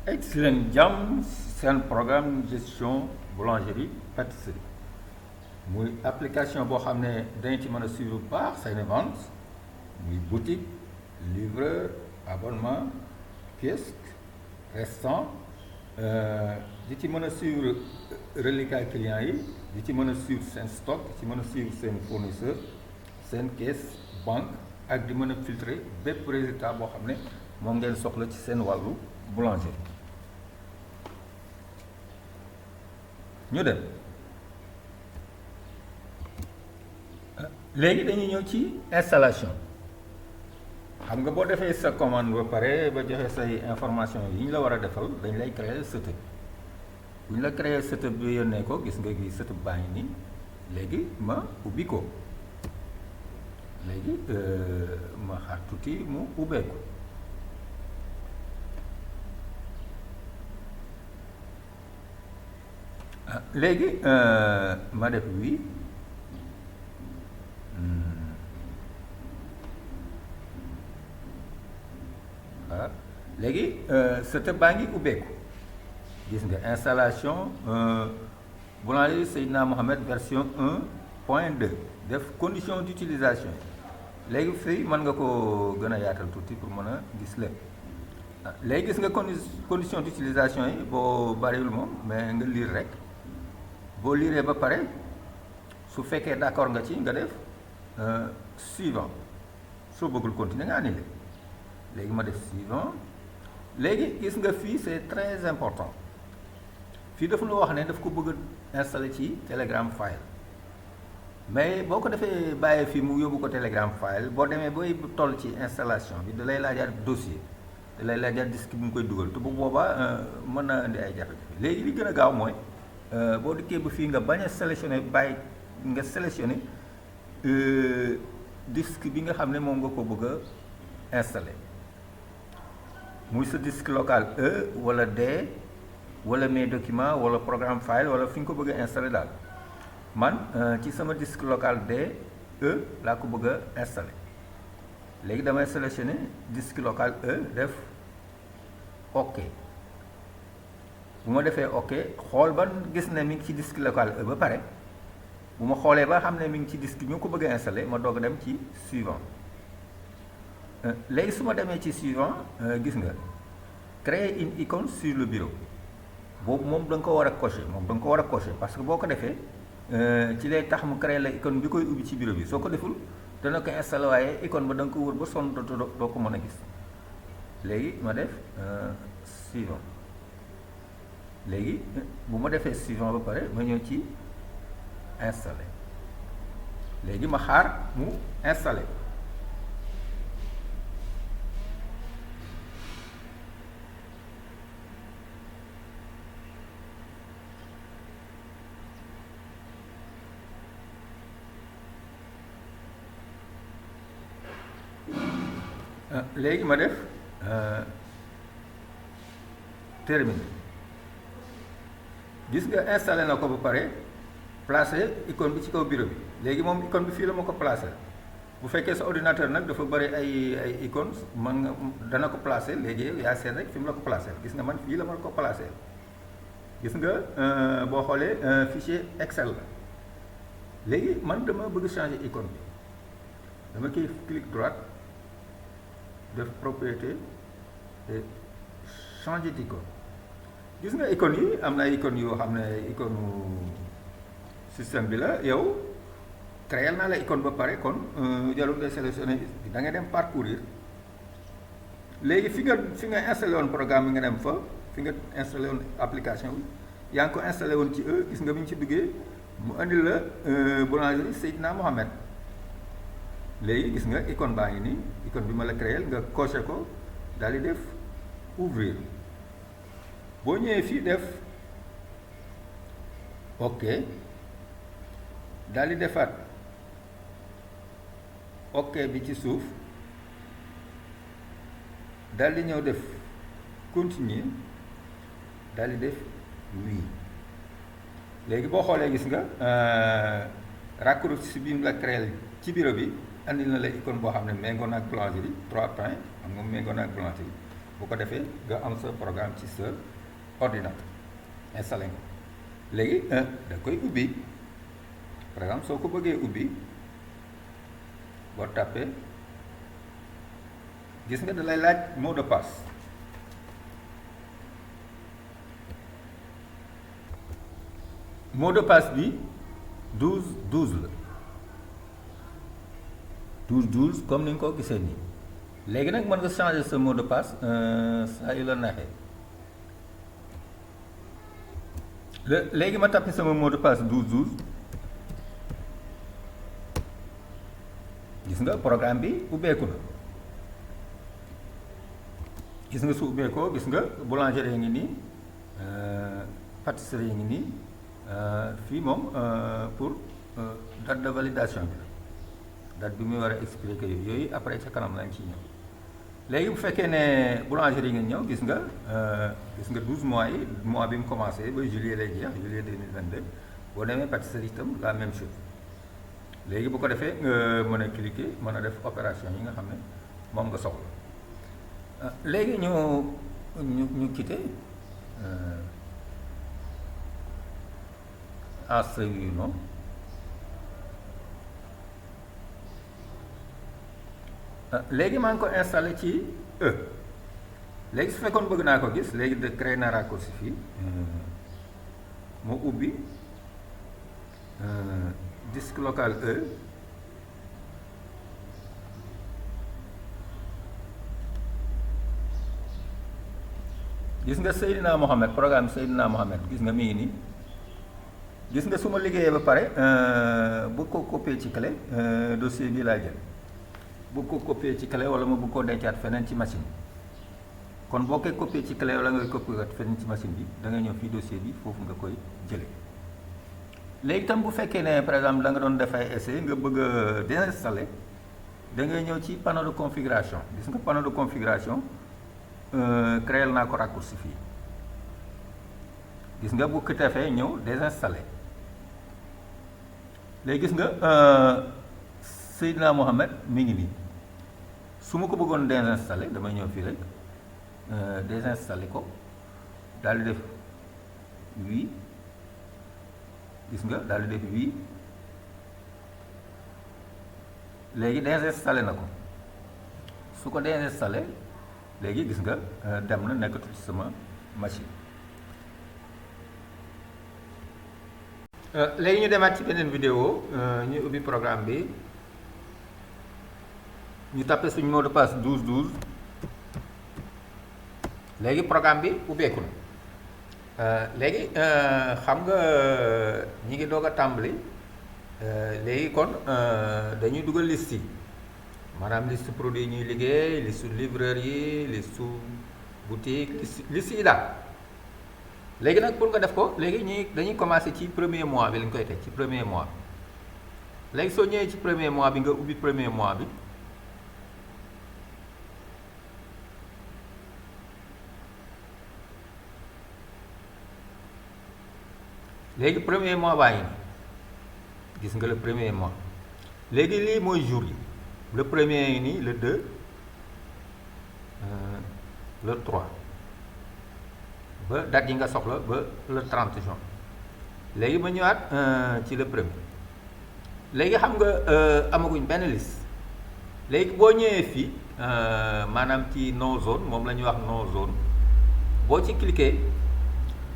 Excellent jàmm seen programme gestion boulangerie pâtisserie muy application boo xam ne dañ ci mën a suivre bu baax seen vente muy boutique livreur abonnement kiosque restaurant di ci mën a suivre reliquat clients yi di ci mën a suivre seen stock di ci mën a suivre seen fournisseur seen caisse banque ak di mën a filtrer bépp résultat boo xam ne moom ngeen soxla ci seen wàllu boulangerie ñu dem léegi dañuy ñëw ci installation xam nga boo defee sa commande ba pare ba joxe say information yi ñu la war a defal dañ lay créer setup bu ñu la créer setup bi yónnee ko gis nga gi setup baa ngi nii léegi ma ubbi ko léegi ma xaar tuuti mu ubbeeku léegi ma def oui voilà léegi setup baa ngi ubbeeku gis nga installation boulangerie Seydina Mohamed version 1.2 def condition d'utilisation léegi fii mën nga ko gën a yaatal tuuti pour mën a gis lépp léegi gis nga condition d'utilisation yi boo bariwul moom mais nga lire rek boo liiree ba pare su fekkee d'accord nga ci nga def suivant soo bëggul continuer nga annulé léegi ma def suivant léegi gis nga fii c'est très important fii dafa la wax ne daf ko bëgg a installer ci Telegram file mais boo ko defee bàyyee fii mu yóbbu ko Telegram file boo demee booy toll ci installation bi da lay laajaat dossier da lay laajaat disque bi mu koy dugal te bu boobaa mën na indi ay jafe-jafe léegi li gën a gaaw mooy boo dikkee ba fii nga bañ a sélectionné bàyyi nga sélectionné disque bi nga xam ne moom nga ko bëgg a installé muy sa disque local E wala D wala mes documents wala programme file wala fi nga ko bëgg a installé daal man ci sama disque local D E laa ko bëgg a installé léegi damay sélectionné disque local E def OK bu ma defee OK xool ba gis ne mi ngi ci disque local E ba pare bu ma xoolee ba xam ne mi ngi ci disque bi ma ko bëgg a installé ma doog a dem ci suivant léegi su ma demee ci suivant gis nga créer une icône sur le bureau boobu moom da nga ko war a cocher moom da nga ko war a cocher parce que boo ko defee ci lay tax mu créer la icône bi koy ubbi ci bureau bi soo ko deful dana ko installé waaye icône ba da nga ko wër ba sonn doo ko mën a gis léegi ma def suivant léegi bu ma defee suivant ba pare ma ñëw ci installé léegi ma xaar mu installé léegi ma def terminé gis nga installé na ko ba pare placé icône bi ci kaw bureau bi léegi moom icône bi fii la ma ko placé bu fekkee sa ordinateur nag dafa bëri ay icônes man nga dana ko placé léegi yaa seet rek fi mu la ko placé gis nga man fii la ma ko placé gis nga boo xoolee fichier Excel la léegi man dama bëgg changer icône bi dama koy clic droite def propriété et changer d'icône gis nga icône yi am na icône yoo xam ne icône système bi la yow créer naa la icône ba pare kon jarul ngay sélectionné da ngay dem parcourir léegi fi nga installé woon programme bi nga dem fa fi nga installé woon application bi yaa ngi ko installé woon ci gis nga bi ñu ci duggee mu indi la boulangerie Seydina Mohamed léegi gis nga icône baa ngi nii icône bi ma la créer nga coché ko daal di def ouvrir boo ñëwee fii def OK daal di defaat OK bi ci suuf daal di ñëw def continuer daal di def oui léegi boo xoolee gis nga raccourci bi mu la créer ci bureau bi andil na la icône boo xam ne méngoo na ak boulangerie 3 points xam nga méngoo na ak boulangerie bu ko defee nga am sa programme ci sa ordinateur installé nga léegi da koy ubbi par exemple soo ko bëggee ubbi boo tàppee gis nga da lay laaj mot de passe mot de passe bi 12 la 12 comme ni nga ko gisee nii léegi nag mën nga changer sa mot de passe saa yu la neexee léegi ma tapé sama mot de passe 12 gis nga programme bi ubbeeku na gis nga su ubbeekoo gis nga boulangerie ngi nii pâtisserie ngi nii fii moom pour date de validation bi date bi muy war a expliquer yooyu après ca kanam lañ ciy ñëw léegi bu fekkee ne boulangerie ngeen ñëw gis nga 12 mois yi mois bi mu commencé ba juillet lay jeex juillet 2022 boo demee pâtisserie itam la même chose léegi bu ko defee nga mën a cliquer mën a def opération yi nga xam ne moom nga soxla léegi ñu quitté enseignement non léegi maa ngi ko installé ci léegi su fekkoon bëgg naa ko gis léegi de créer na raccourci fii mu ubbi disque local gis nga Seydina Mohamed programme Seydina Mohamed gis nga mi ngi nii gis nga su ma liggéeyee ba pare bu ko copier ci clé dossier bi laa jël bu ko copier ci clé wala ma bu ko dencaat feneen ci machine bi kon boo koy copier ci clé wala ngay copier feneen ci machine bi da ngay ñëw fii dossier bi foofu nga koy jëlee léegi tam bu fekkee ne par exemple da nga doon def ay essai nga bëgg a désinstaller da ngay ñëw ci panneau de configuration gis nga panneau de configuration créer naa ko raccourci fii gis nga bu ko defee ñëw désinstaller léegi gis nga Seydina Mohamed mi ngi nii su ma ko bëggoon désinstaller damay ñëw fii rek désinstaller ko daal di def oui gis nga daal di def oui léegi désinstaller na ko su ko désinstaller léegi gis nga dem na nekkatul ci sama machine léegi ñu demaat ci beneen vidéo ñu ubbi programme bi ñu tapé suñu mot de passe 12 léegi programme bi ubbeeku na léegi xam nga ñi ngi doog a tàmbali léegi kon dañuy dugal liste yi maanaam liste produit ñuy liggéey liste livreur yi liste boutique liste yi daal léegi nag pour nga def ko léegi dañuy commencer ci premier mois bi lañ koy teg ci premier mois léegi soo ñëwee ci premier mois bi nga ubbi premier mois bi léegi premier mois baa ngi nii gis nga le premier mois léegi lii mooy jour yi le premier yi nii le 2 le 3 ba date yi nga soxla ba le 30 juin léegi ma ñëwaat ci le premier léegi xam nga amaguñ benn liste léegi boo ñëwee fii maanaam ci no zone moom la ñuy wax no zone boo ci cliquer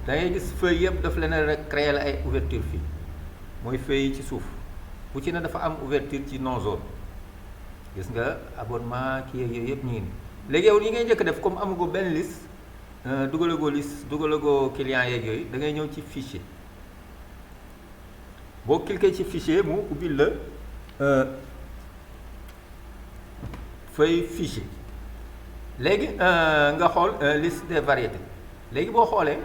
da ngay gis feuille yëpp daf leen rek créer la ay ouverture fii mooy feuille yi ci suuf bu ci ne dafa am ouverture ci no zone gis nga abonnement kii yeeg yooyu yëpp ñu ngi nii léegi yow yi ngay njëkk def comme amagoo benn liste dugalagoo liste dugalagoo client yeeg yooyu da ngay ñëw ci fichier boo cliquer ci fichier mu ubbil la feuille fichier léegi nga xool liste des variétés léegi boo xoolee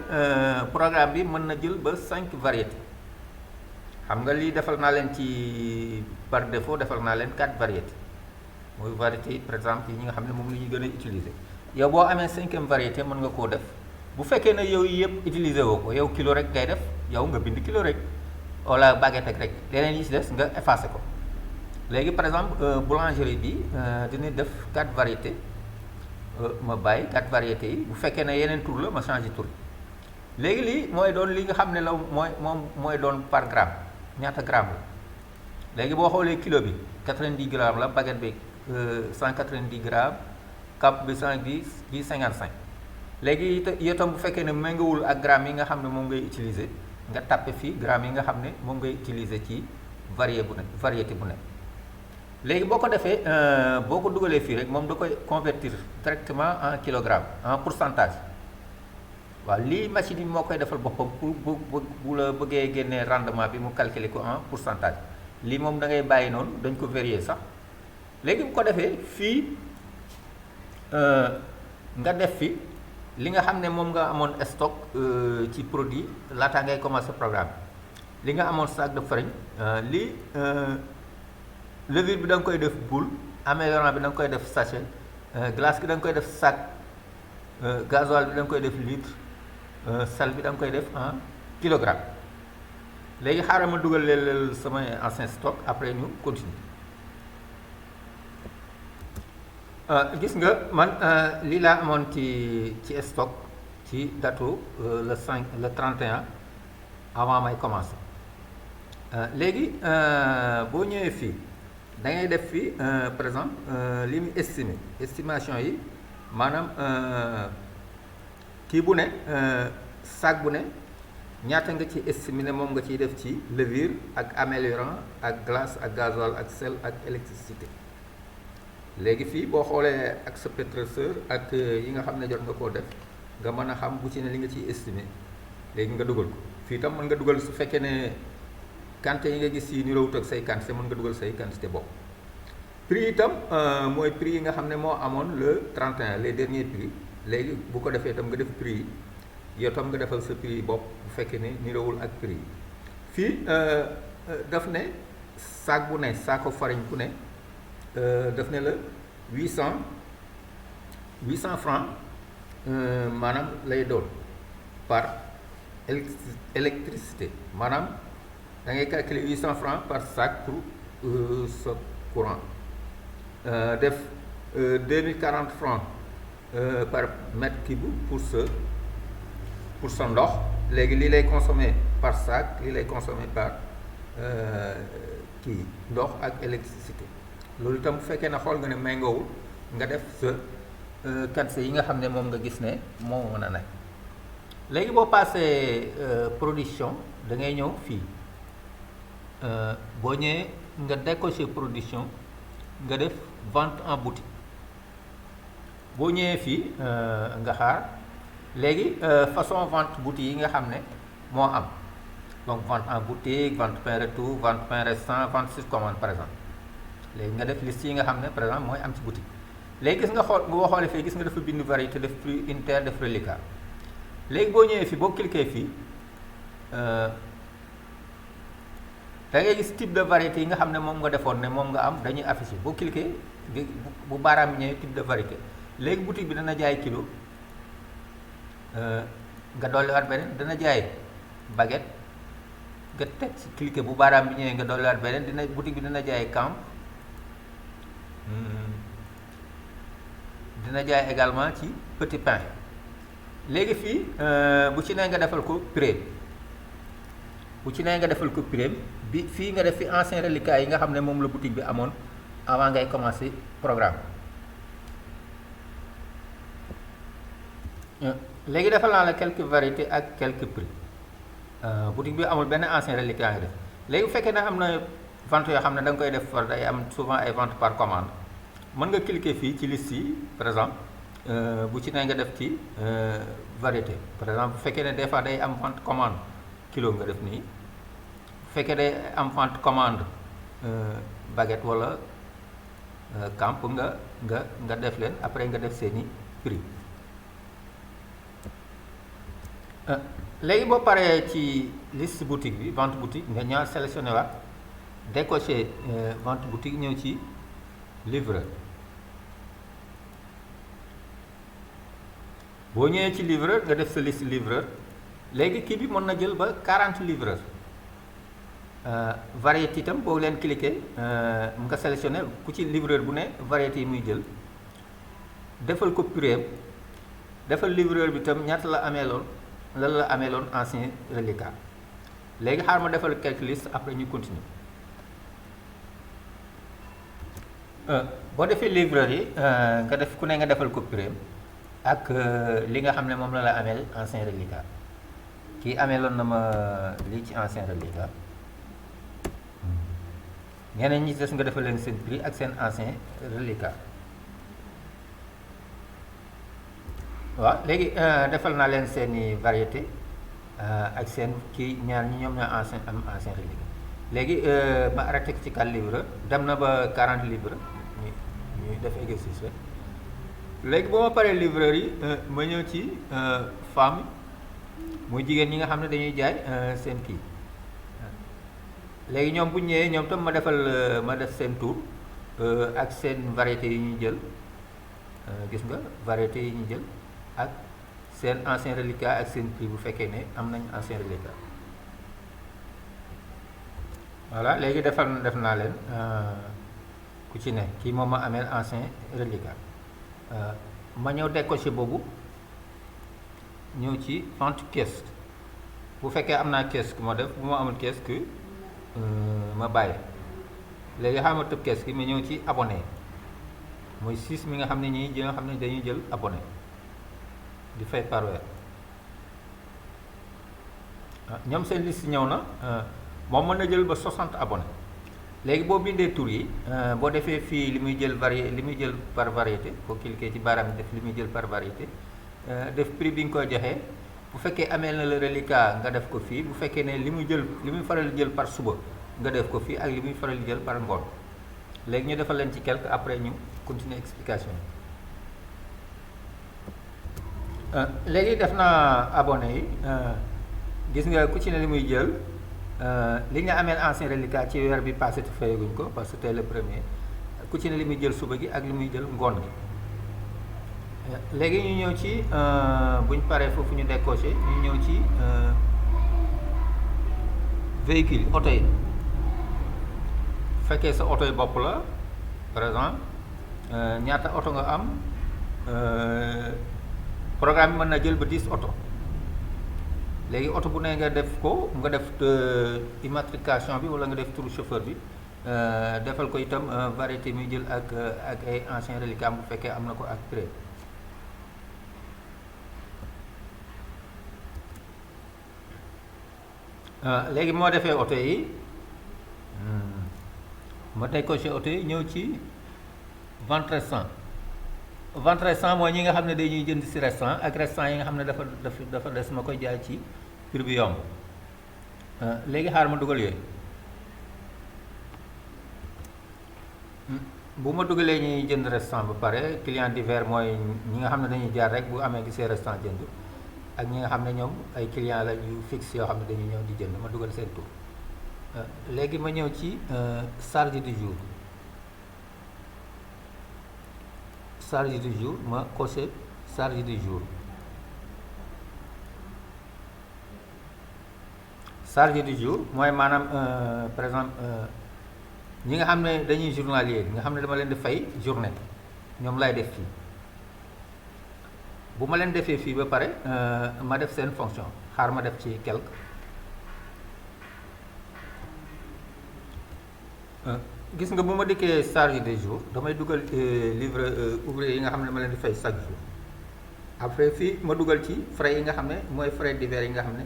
programme bi mën na jël ba 5 variétés xam nga lii defal naa leen ci par défaut defal naa leen 4 variétés mooy variété par exemple yi ñi nga xam ne moom la ñuy gën a utiliser yow boo amee 5e variété mën nga koo def bu fekkee ne yow yëpp utiliser woo ko yow kilo rek ngay def yow nga bind kilo rek wala baguette rek leneen yi ci des nga effacé ko léegi par exemple boulangerie bi dina def 4 variétés ma bàyyi 4 variétés yi bu fekkee ne yeneen tur la ma changé tur léegi lii mooy doon li nga xam ne la mooy doon par gramme ñaata gramme la léegi boo xoolee kilo bi 90 grammes la baguette bi 190 grammes cap bi 110 bi 55 léegi itam bu fekkee ne méngawul ak grammes yi nga xam ne moom ngay utiliser nga tàppe fii grammes yi nga xam ne moom ngay utiliser ci variété bu ne léegi boo ko defee boo ko dugalee fii rek moom da koy convertir directement en kilogramme en pourcentage waaw lii machine yi moo koy defal boppam pour bu la bëggee génnee rendement bi mu calculer ko en pourcentage lii moom da ngay bàyyi noonu dañ ko vérifier sax léegi bu ko defee fii nga def fi li nga xam ne moom nga amoon stock ci produit laataa ngay commencer programme li nga amoon sac de farine lii levure bi da nga koy def boule améliorant bi da nga koy def sachet glace bi da nga koy def sac gasoil bi da nga koy def litre sel bi da nga koy def en kilogramme léegi xaaral ma dugal leen sama ancien stock après ñu continuer gis nga man lii laa amoon ci stock ci datu le 31 avant may commencer léegi boo ñëwee fii da ngay def fii par exemple li mu estimation yi maanaam kii bu ne sac bu ne ñaata nga ci estimé ne moom nga ciy def ci levure ak améliorant ak glace ak gasoil ak sel ak électricité léegi fii boo xoolee ak sa pétrisseur ak yi nga xam ne jot nga koo def nga mën a xam bu ci ne li nga ciy estimé léegi nga dugal ko fii tam mën nga dugal su fekkee ne quantité yi nga gis yi niroowut ak say quantité mën nga dugal say quantité bopp prix itam mooy prix yi nga xam ne moo amoon le 31 les derniers prix léegi bu ko defee itam nga def prix yi yow tam nga defal sa prix bopp bu fekkee ne niroowul ak prix yi fii daf ne sac bu ne saako farine bu ne daf ne la 800 francs maanaam lay doon par électricité maanaam da ngay calculer 800 francs par sac pour sa courant def 2040 francs par mètre cube pour sa ndox léegi lii lay consommer par sac lii lay consommer par kii ndox ak électricité loolu itam bu fekkee ne xool nga ne méngoowul nga def sa quantité yi nga xam ne moom nga gis ne moo mën a nekk léegi boo passé production da ngay ñëw fii boo ñëwee nga décoché production nga def vente en boutique boo ñëwee fii nga xaar léegi façon vente boutique yi nga xam ne moo am donc vente en boutique vente pain retour vente pain restant vente sur commande par exemple léegi nga def liste yi nga xam ne par exemple mooy am ci boutique léegi gis nga xool boo xoolee fii gis nga dafa bind variété def prix unitaire def reliquat léegi boo ñëwee fii boo cliquer fii da ngay gis type de variété yi nga xam ne moom nga defoon ne moom nga am dañuy affiché boo cliquer bu baaraam bi ñëwee type de variété léegi boutique bi dana jaay kilo nga dolliwaat beneen dana jaay baguette nga teg ci cliquer bu baaraam bi ñëwee nga dolliwaat beneen boutique bi dina jaay camp dina jaay également ci petit pain léegi fii bu ci nee nga defal ko prix bu ci nee nga defal ko prix bi fii nga def fi ancien reliquat yi nga xam ne moom la boutique bi amoon avant ngay commencer programme léegi defal naa la quelques variétés ak quelques prix boutique bi amul benn ancien reliquat nga def léegi bu fekkee ne am na vente yoo xam ne da nga koy def day am souvent ay vente par commande mën nga cliquer fii ci liste yi par exemple bu ci ne nga def ci variété par exemple bu fekkee ne des fois day am vente commande kilo nga def nii bu fekkee day am vente commande baguette wala camp nga def leen après nga def seeni prix léegi boo paree ci liste boutique bi vente boutique nga ñaar sélectionné waat décoché vente boutique ñëw ci livreur boo ñëwee ci livreur nga def sa liste livreur léegi kii bi mën na jël ba 40 livreur variété itam boo leen cliquer nga sélectionné ku ci livreur bu ne variété yi muy jël defal ko prix defal livreur bi tam ñaata la ameeloon lan la ameeloon ancien reliquat. léegi xaar ma defal quelques listes après ñu continuer. boo defee livreur yi nga def ku ne nga defal ko prix ak li nga xam ne moom la ameel ancien reliquat. kii ameeloon na ma lii ci ancien reliquat, ñeneen ñi des nga defal leen seen prix ak seen ancien reliquat. waaw léegi defal naa leen seeni variété ak seen kii ñaar ñi ñoom ñoo ancien reliquat. léegi ma arrêté ko ci 4 livres dem na ba 40 livres ñuy def exercice rek. léegi boo ma paree livreur yi ma ñëw ci femme muy jigéen ñi nga xam ne dañuy jaay seen kii. léegi ñoom bu ñëwee ñoom tam ma def seen tour ak seen variété yi ñuy jël, gis nga variété yi ñuy jël ak seen ancien reliquat ak seen prix bu fekkee ne am nañ ancien reliquat. voilà léegi def naa leen ku ci ne kii moom ma ameel ancien reliquat. ma ñëw décoché boobu ñëw ci vente kiosque. bu fekkee am naa kiosque ma def, bu ma amul kiosque ma bàyyi. léegi xam nga tëb kiosque gi ma ñëw ci abonné mooy 6 mi nga xam ne ñi nga xam ne dañuy jël abonné di fay par weer. ñoom seen liste ñëw na moom mën na jël ba 60 abonné. léegi boo bindee tur yi boo defee fii li muy jël par variété boo cliquer ci baaraam def li muy jël par variété def prix bi nga koy joxee. bu fekkee ameel na le reliquat nga def ko fii, bu fekkee ne li muy faral jël par suba nga def ko fii ak li muy faral jël par ngoon. léegi ñu defal leen ci quelque après ñu continuer explication. léegi def naa abonné yi gis nga ku ci ne li muy jël li nga ameel ancien reliquat ci weer bi passé te fayaguñ ko parce que tey le premier, ku ci ne li muy jël suba gi ak li muy jël ngoon gi. léegi ñu ñëw ci buñ paree foofu ñu décoché ñu ñëw ci véhicule oto yi. fekkee sa oto yi bopp la par exemple ñaata oto nga am, programme bi mën na jël ba 10 oto. léegi oto bu ne nga def ko nga def immatriculation bi wala nga def turu chauffeur bi defal ko itam variété muy jël ak ay ancien reliquat bu fekkee am na ko ak prix. léegi moo defee oto yi ma décoché oto yi ñëw ci vente restant. vente restant mooy ñi nga xam ne dañuy jënd ci restant ak restant yi nga xam ne dafa des ma koy jaay ci prix bi yomb. léegi xaar ma dugal yooyu. bu ma dugalee ñuy jënd restant ba pare client divers mooy ñi nga xam ne dañuy jaar rek bu amee gisee restant jënd, ak ñi nga xam ne ñoom ay client la yu fixe yoo xam ne dañuy ñëw di jënd, ma dugal seen tur. léegi ma ñëw ci charge du jour. charge du jour ma coché charge du jour. charge du jour mooy maanaam par exemple ñi nga xam ne dañuy journalier nga xam ne dama leen di fay journée ñoom lay def fii. bu ma leen defee fii ba pare ma def seen fonction, xaar ma def ci quelque. gis nga bu ma dikkee charge des jours damay dugal livre ouvrier yi nga xam ne ma leen di fay chaque jour. après fii ma dugal ci frais yi nga xam ne mooy frais divers yi nga xam ne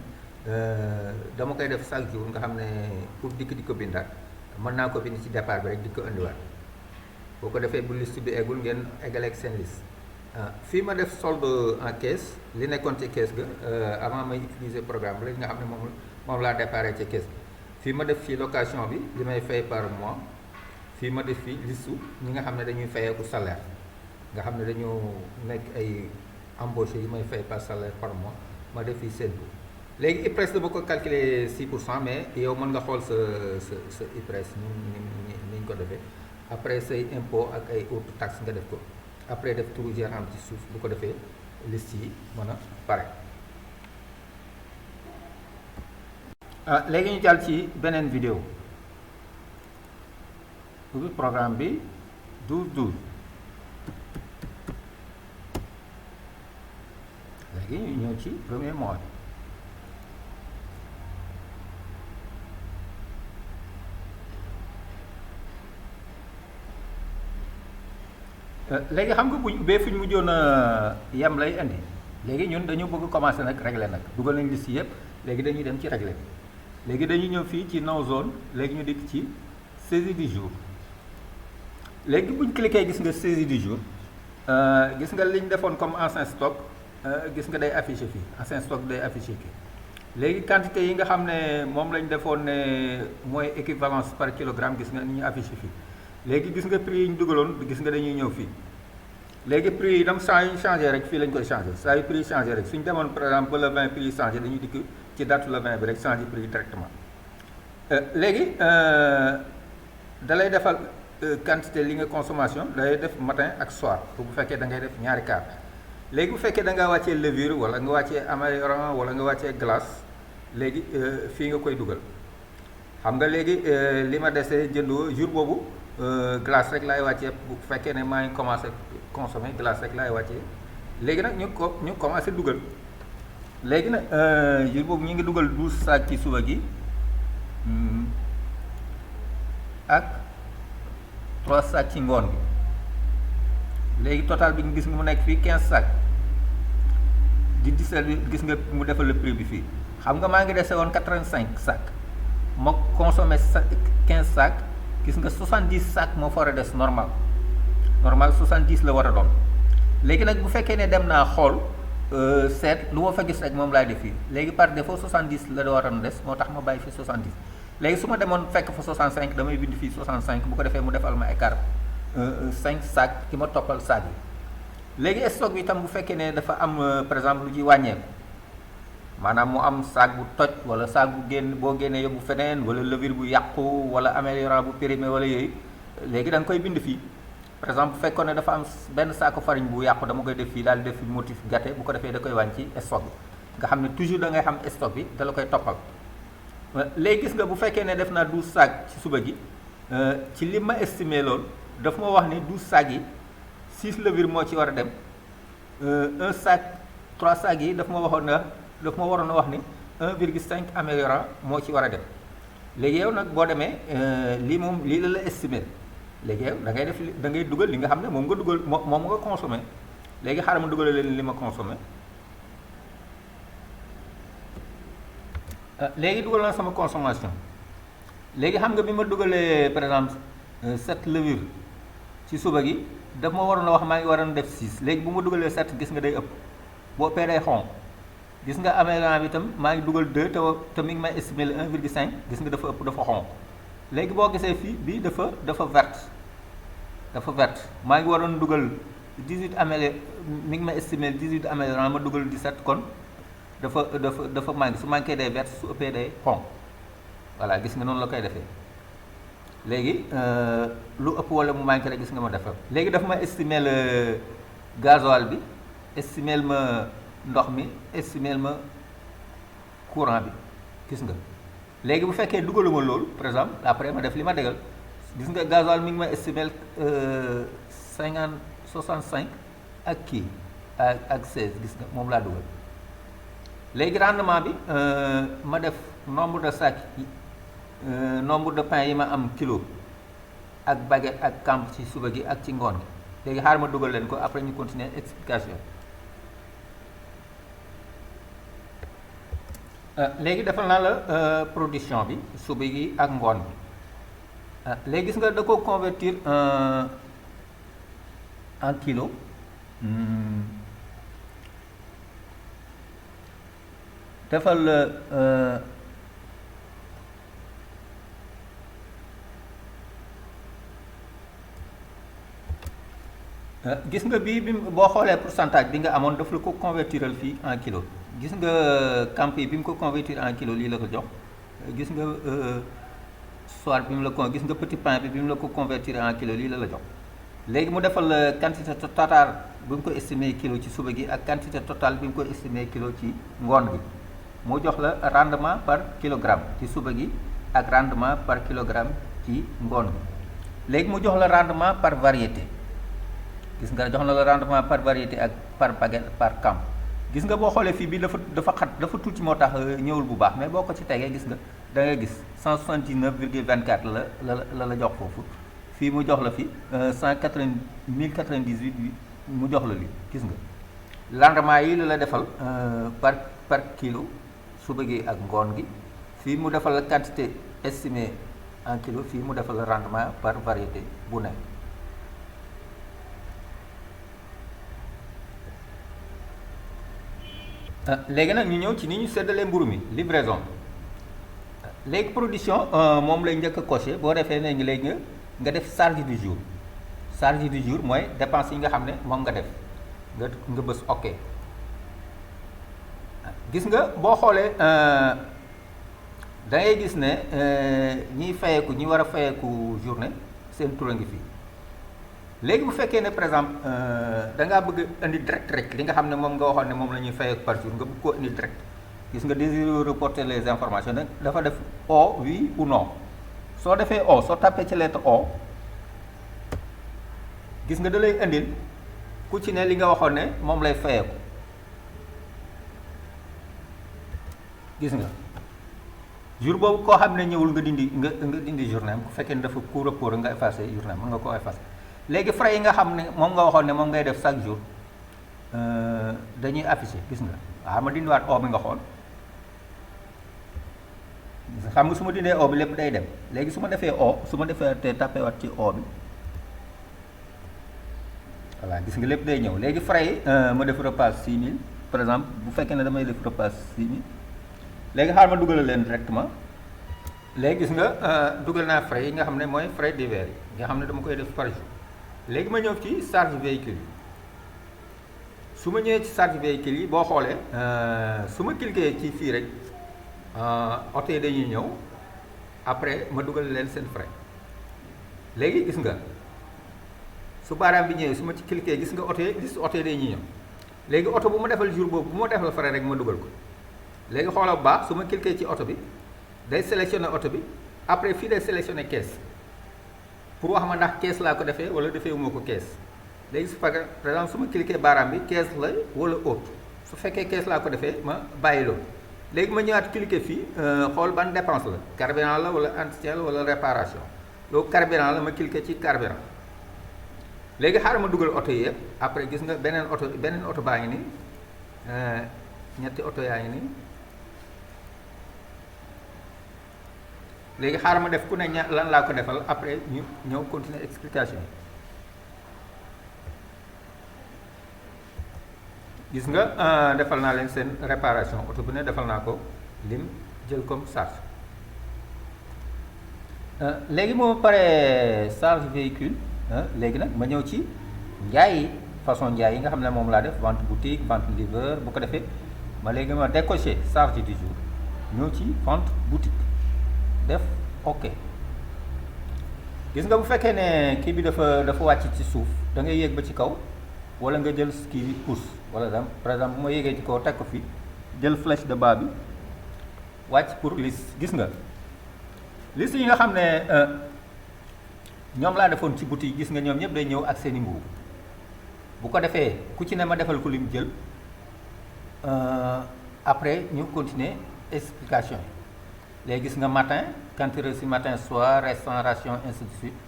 dama koy def chaque jour nga xam ne pour dikk di ko bindaat mën naa ko bind ci départ bi rek di ko indiwaat. boo ko defee bu liste bi eggul ngeen eggale ak seen liste. fii ma def solde en caisse li nekkoon ci caisse ga avant may utiliser programme bi nga xam ne moom laa déparé ci caisse bi. fii ma def fii location bi li may fay par mois. fii ma def fii liste ñi nga xam ne dañuy fayeeku salaire nga xam ne dañu nekk ay embauché yi may fay par salaire par mois, ma def fii seen tur. léegi IPRES dama ko calculer 6%, mais yow mën nga xool sa IPRES ni ñu ko defee. après say impôt ak ay autres taxes nga def ko, après def turu gérant ci suuf, bu ko defee liste yi mën a pare. léegi ñu jàll ci beneen vidéo. ubbi programme bi 12-12 ñëw ci premier mois bi léegi xam nga buñ ubbee fu ñu mujjoon a yem lay indi léegi ñun dañu bëgg commencer nag régler nag dugal nañ liste yëpp léegi dañuy dem ci régler bi léegi dañuy ñëw fii ci no zone léegi ñu dikk ci saisie du jour léegi buñ cliquer gis nga saisie du jour gis nga liñ defoon comme ancien stock gis nga day affiché fii ancien stock day affiché fii léegi quantité yi nga xam ne moom lañ defoon ne mooy équivalence par kilogramme gis nga ni ñu affiché fii léegi gis nga prix yi ñu dugaloon gis nga dañuy ñëw fii léegi prix yi itam saa yu ñu changé rek fii lañ koy changé saa yu prix yi changé rek suñu demoon par exemple ba le 20 prix yi changé dañuy dikk ci date le 20 bi rek changé prix yi directement léegi da lay defal quantité li nga consommation day def matin ak soir bu fekkee da ngay def ñaari quart léegi bu fekkee da nga wàccee levure wala nga wàccee améliorant wala nga wàccee glace léegi fii nga koy dugal xam nga léegi li ma desee jëndoo jour boobu glace rek laay wàccee bu fekkee ne maa ngi commencé consommer glace rek laay wàccee léegi nag ñu commencé dugal léegi nag jour boobu ñu ngi dugal 12 sacs ci suba gi ak 3 sacs ci ngoon gi léegi total bi gis nga mu nekk fii 15 sacs di 17 gis nga mu defal le prix bi fii xam nga maa ngi dese woon 85 sacs ma consommé 15 sacs gis nga 70 sacs moo fa war a des normal 70 la war a doon léegi nag bu fekkee ne dem naa xool seet lu ma fa gis rek moom laay def fii léegi par défaut 70 la waroon des moo tax ma bàyyi fi 70 léegi su ma demoon fekk fa 65 damay bind fii 65 bu ko defee mu defal ma écart 5 sacs ki ma toppal sacs yi léegi stock bi itam bu fekkee ne dafa am par exemple lu ci wàññeeku maanaam mu am sac bu toj wala sac bu génn boo génnee yóbbu feneen wala levure bu yàqu wala améliorant bu périmé wala yooyu léegi da nga koy bind fii par exemple bu fekkoon ne dafa am benn saako farine bu yàqu dama koy def fii daal di def fi motif gâté bu ko defee da koy wàññi ci stock bi nga xam ne toujours da ngay xam stock bi da la koy toppal léegi gis nga bu fekkee ne def naa 12 sacs ci suba gi ci li ma estimé loolu daf ma wax ni 12 sacs yi 6 levure moo ci war a dem 1 sac 3 sacs yi daf ma waxoon na daf ma waroon a wax ni 1,5 améliorant moo ci war a dem léegi yow nag boo demee lii moom lii la estimé léegi yow da ngay def da ngay dugal li nga xam ne moom nga dugal moom nga consommé léegi xaaral ma dugal leen li ma consommé léegi dugal naa sama consommation léegi xam nga bi ma dugalee par exemple 7 levure ci suba gi daf ma waroon a wax maa ngi waroon def 6 léegi bu ma dugalee 7 gis nga day ëpp boo ëppee day xonq gis nga améliorant bi itam maa ngi dugal 2 te mi ngi may estimer 1,5 gis nga dafa ëpp dafa xonq léegi boo gisee fii bii dafa verte maa ngi waroon dugal 18 mi ngi may estimer 18 améliorant ma dugal 17 kon dafa manqué su manqué day verte su ëppee day xonq voilà gis nga noonu la koy defee léegi lu ëpp wala mu manqué rek gis nga ma defal léegi dafa ma estimer le gasoil bi estimer ma ndox mi estimer ma courant bi gis nga léegi bu fekkee dugaluma loolu par exemple après ma def li ma dégal gis nga gasoil mi ngi ma estimer 65 ak kii ak 16 gis nga moom laa dugal léegi rendement bi ma def nombre de sacs yi nombre de pain yi ma am kilo ak baguette ak camp ci suba gi ak ci ngoon gi léegi xaar ma dugal leen ko après ñu continuer explication léegi defal naa la production bi suba gi ak ngoon bi léegi gis nga da ko convertir en kilo defal gis nga bii bi boo xoolee pourcentage bi nga amoon daf la ko convertiral fii en kilo gis nga camp yi bi mu ko convertir en kilo lii la ko jox gis nga soir bi mu la ko gis nga petit pain bi mu la ko convertir en kilo lii la jox léegi mu defal la quantité totale bi mu ko estimé kilo ci suba gi ak quantité totale bi mu ko estimé kilo ci ngoon gi mu jox la rendement par kilogramme ci suba gi ak rendement par kilogramme ci ngoon gi léegi mu jox la rendement par variété gis nga jox na la rendement par variété ak par baguette par camp gis nga boo xoolee fii bi dafa xat dafa tuuti moo tax ñëwul bu baax mais boo ko ci tegee gis nga da ngay gis 179,24 la jox foofu fii mu jox la fi 1098 mu jox la li gis nga rendement yi la defal par kilo su bëggee ak ngoon gi fii mu defal la quantité estimée en kilo fii mu defal la rendement par variété bu ne. léegi nag ñu ñëw ci ni ñu séddalee mburu mi livraison léegi production moom lay njëkk a coché boo defee ne ngi léegi nga def charge du jour mooy dépense yi nga xam ne moom nga def nga bës ok gis nga boo xoolee da ngay gis ne ñiy fayeeku ñi war a fayeeku journée seen tur a ngi fii léegi bu fekkee ne par exemple da ngaa bëgg indi direct rek li nga xam ne moom nga waxoon ne moom la ñuy fayeeku par jour nga bëgg koo indi direct gis nga désire reporter les informations nag dafa def O oui ou non soo defee O soo tapé ci lettre O gis nga da lay indil ku ci ne li nga waxoon ne moom lay fayeeku gis nga jour boobu koo xam ne ñëwul nga dindi journée am ku fekkee ne dafa coup report nga effacé journée am mën nga koo effacé léegi frais yi nga xam ne moom nga waxoon ne moom ngay def chaque jour dañuy affiché gis nga waaw ma dindiwaat O bi nga xool xam nga su ma dindee O bi lépp day dem léegi su ma defee O su ma defee te tapé waat ci O bi voilà gis nga lépp day ñëw léegi frais yi ma def repas 6000 par exemple bu fekkee ne damay def repas 6000 léegi xaar ma dugal leen directement léegi gis nga dugal naa frais yi nga xam ne mooy frais divers yi nga xam ne dama koy def par jour léegi ma ñëw ci charge véhicule yi su ma ñëwee ci charge véhicule yi boo xoolee su ma cliquer ci fii rek oto yi dañuy ñëw après ma dugal leen seen frais léegi gis nga su baaraam bi ñëwee su ma ci cliquer gis nga oto yi oto yi dañuy ñëw léegi oto bu ma defal jour boobu bu ma defal frais rek ma dugal ko léegi xoolal bu baax su ma cliquer ci oto bi day sélectionné oto bi après fii day sélectionné caisse pour wax ma ndax caisse laa ko defee wala defee moo ko caisse léegi su fekkee par exemple su ma cliquer baaraam bi caisse la wala autre su fekkee caisse laa ko defee ma bàyyi loolu léegi ma ñëwaat cliquer fii xool ban dépense la carburant la wala entretien la wala réparation loolu carburant la ma cliquer ci carburant léegi xaaral ma dugal oto yi yëpp après gis nga beneen oto baa ngi nii ñetti oto yaa ngi nii léegi xaaral ma def ku ne lan laa ko defal après ñu ñëw continuer explication yi gis nga defal naa leen seen réparation oto bu ne defal naa ko lim jël comme charge léegi moo paree charge véhicule léegi nag ma ñëw ci njaay yi façon njaay yi nga xam ne moom laa def vente boutique vente livreur bu ko defee ma léegi ma décoché charge du jour ñëw ci vente boutique def ok gis nga bu fekkee ne kii bi dafa wàcc ci suuf da ngay yéeg ba ci kaw wala nga jël kii bi pousse wala par exemple bu ma yéegee ci kaw teg ko fi jël flèche de bas bi wàcc pour liste gis nga liste yi nga xam ne ñoom laa defoon ci boutique gis nga ñoom ñëpp day ñëw ak seeni mburu bu ko defee ku ci ne ma defal ko lim jël après ñu continuer explication yi léegi gis nga matin quantité reçue matin soir restant ration ainsi de suite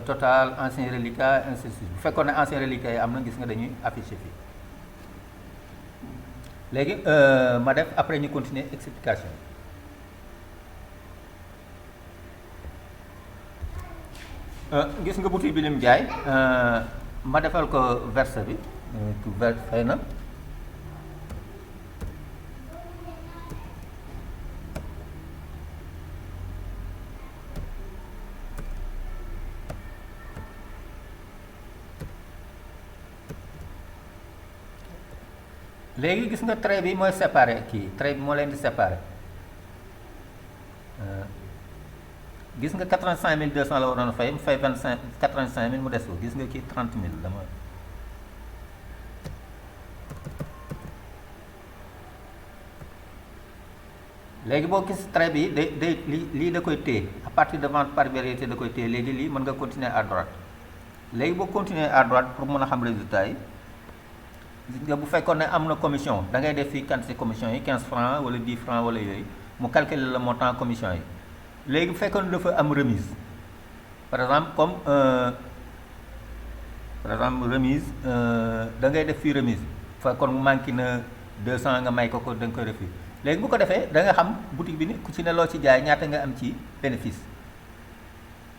total ancien reliquat ainsi de suite bu fekkoon ne ancien reliquat yi am na gis nga dañuy affiché fii léegi ma def après ñu continuer explication gis nga boutique bi lim jaay ma defal ko verse bi fay na léegi gis nga trait bi mooy séparé kii trait bi moo leen di séparé gis nga 85200 la waroon a fay mu fay 85000 mu des ko gis nga kii 30000 dama léegi boo gis trait bi day lii da koy téye à partir de vente par variété da koy téye léegi lii mën nga continuer à droite léegi boo continuer à droite pour mën a xam résultat yi gis nga bu fekkoon ne am na commission da ngay def fii quantité commission yi 15 francs wala 10 francs wala yooyu mu calculer le montant commission yi léegi bu fekkoon dafa am remise par exemple comme par exemple remise da ngay def fii remise fekkoon mu manqué na 200 nga may ko da nga koy def fii léegi bu ko defee da nga xam boutique bi ni ku ci ne loo ci jaay ñaata nga am ci bénéfice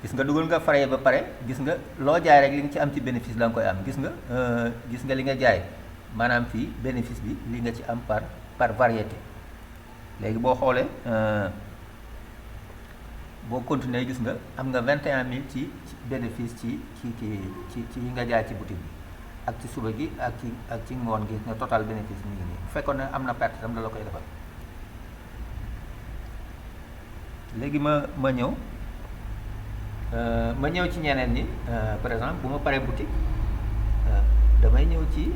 gis nga dugal nga frais ba pare gis nga loo jaay rek li nga ci am ci bénéfice la nga koy am gis nga li nga jaay maanaam fii bénéfice bi li nga ci am par variété léegi boo xoolee boo continuer gis nga am nga 21000 ci bénéfice ci yi nga jaay ci boutique bi ak ci suba gi ak ci ngoon gi nga total bénéfice mi ngi nii bu fekkoon ne am na perte tam da la koy defal léegi ma ñëw ci ñeneen ñi par exemple bu ma paree boutique damay ñëw ci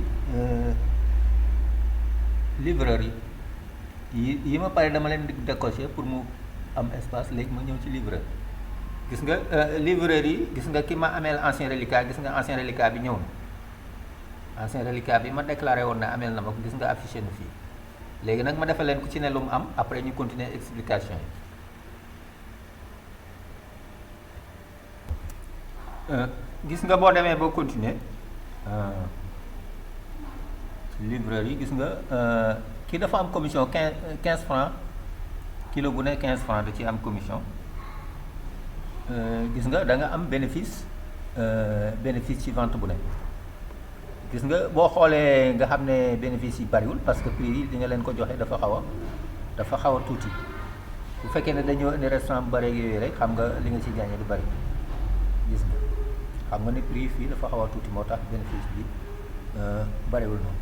livreur yi ma pare dama leen di décocher pour mu am espace léegi ma ñëw ci livreur gis nga livreur yi gis nga ki ma ameel ancien reliquat gis nga ancien reliquat bi ñëw na ancien reliquat bi ma déclaré woon na ameel na ma ko gis nga affiché na fii léegi nag ma defal leen ku ci ne lu mu am après ñu continuer explication yi gis nga boo demee boo continuer livreur yi gis nga kii dafa am commission 15 francs kilo bu ne 15 francs da ci am commission gis nga da nga am bénéfice ci vente bu ne gis nga boo xoolee nga xam ne bénéfice yi bariwul parce que prix yi li nga leen ko joxe dafa xaw a tuuti bu fekkee ne dañoo indi restaurant bu bari yooyu rek xam nga li nga ci gagné du bari gis nga xam nga ne prix fii dafa xaw a tuuti moo tax bénéfice bi bariwul noonu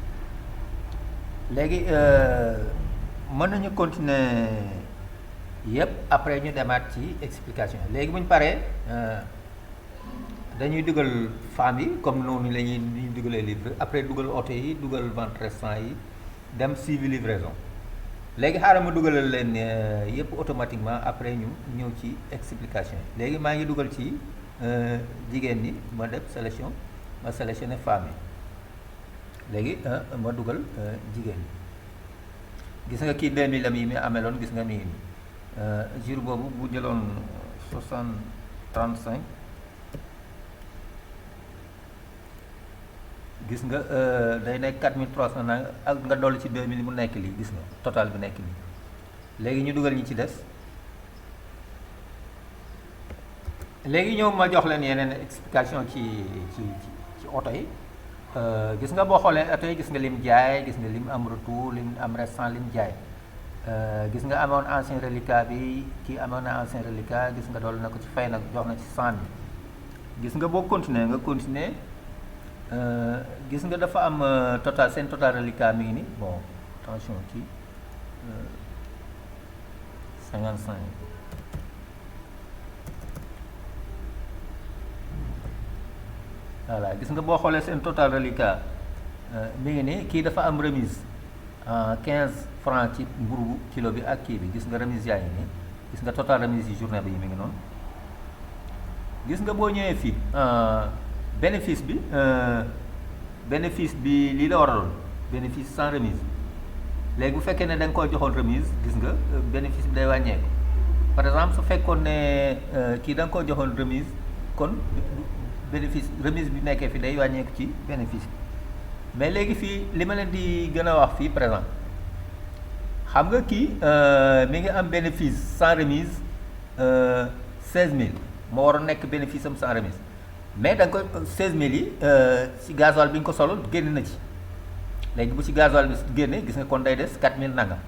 léegi mën nañu continuer yëpp après ñu demaat ci explication léegi bu ñu paree dañuy dugal femmes yi comme noonu la ñuy dugalee livre après dugal oto yi dugal vente restaurant yi dem suivi livraison léegi xaaral ma dugalal leen yëpp automatiquement après ñu ñëw ci explication léegi maa ngi dugal ci jigéen ñi ma def sélection ma sélectionné femmes yi léegi ma dugal jigéen ñi gis nga kii 2000 am yi mi ameloon gis nga mi ngi nii jour boobu bu jëloon 35 gis nga day nekk 4300 na ak nga dolli ci 2000 mu nekk lii gis nga total bi nekk nii léegi ñu dugal ñi ci des léegi ñëw ma jox leen yeneen explication ci oto yi gis nga boo xoolee oto yi gis nga lim jaay gis nga lim am retour lim am restant lim jaay gis nga amoon ancien reliquat bi kii amoon na ancien reliquat gis nga dool na ko ci fay nag jox na ci 100 000 gis nga boo continuer gis nga dafa am total seen total reliquat mi ngi ni bon attention ci 55 voilà gis nga boo xoolee seen total reliquat mi ngi ni kii dafa am remise 15 francs ci mburu kilo bi ak kii bi gis nga remise yaa ngi nii gis nga total remise yi journée bi mi ngi noonu gis nga boo ñëwee fii bénéfice bi lii la war a doon bénéfice sans remise léegi bu fekkee ne da nga koy joxoon remise gis nga bénéfice bi day wàññeeku par exemple su fekkoon ne kii da nga koy joxoon remise kon bénéfice remise bi nekkee fi day wàññeeku ci bénéfice bi mais léegi fii li ma leen di gën a wax fii par exemple xam nga kii mi ngi am bénéfice sans remise 16000 moo waroon nekk bénéfice am sans remise mais da nga ko 16000 yi ci gasoil bi nga ko solo génn na ci léegi bu ci gasoil bi génne gis nga kon day des 4000 nangam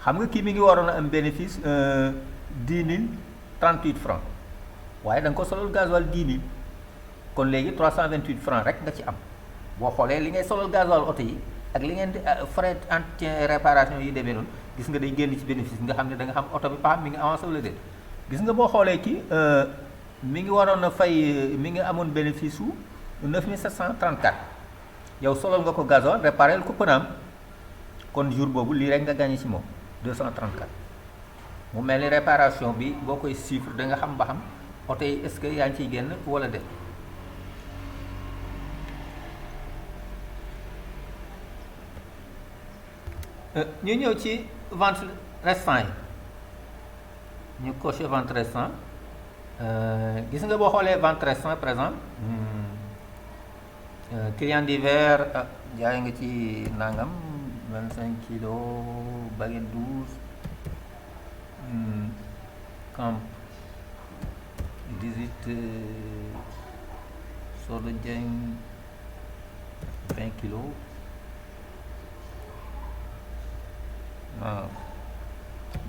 xam nga kii mi ngi waroon a am bénéfice 10038 francs waaye da nga ko solol gasoil 10000 kon léegi 328 francs rek nga ci am boo xoolee li ngay solol gasoil oto yi ak li ngeen di frais entretien réparation yi demee noonu gis nga day génn ci bénéfice nga xam ne da nga xam oto bi paam mi ngi avancé wala déet gis nga boo xoolee kii mi ngi waroon a fay mi ngi amoon bénéfice su 9734 yow solol nga ko gasoil réparé ko pënaam kon jour boobu lii rek nga gagné ci moom 234 mu mel ni réparation bi boo koy chiffre da nga xam ba xam oto yi est-ce que yaa ngi ciy génn wala déet ñu ñëw ci vente restant yi ñu coché vente restant gis nga boo xoolee vente restant par exemple client divers jaay nga ci nangam 25 kilos baguette 12 camp 18 Soda Dieng 20 kilos waaw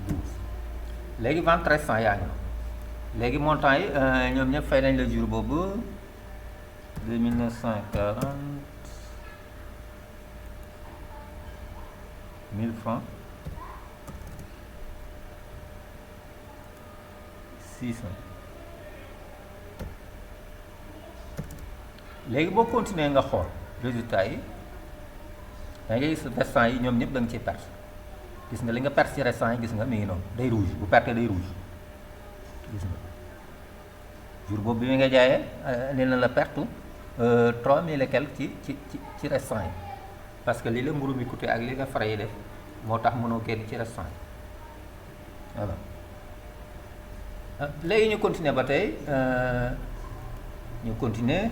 12 léegi vente restant yaa ngi léegi montant yi ñoom ñëpp fay nañ la jour boobu 2940 1000 francs 600 léegi boo continuer nga xool résultat yi da ngay gis restant yi ñoom ñëpp da nga ciy perte gis nga li nga perte ci restant yi gis nga mi ngi noonu day rouge bu perte day rouge gis nga jour boobu bi nga jaayee nee na la perte 3000 et quelque ci restant yi parce que lii la mburu mi coûté ak li nga frais yi def moo tax mënoo génn ci restant yi voilà léegi ñu continuer ba tey ñu continuer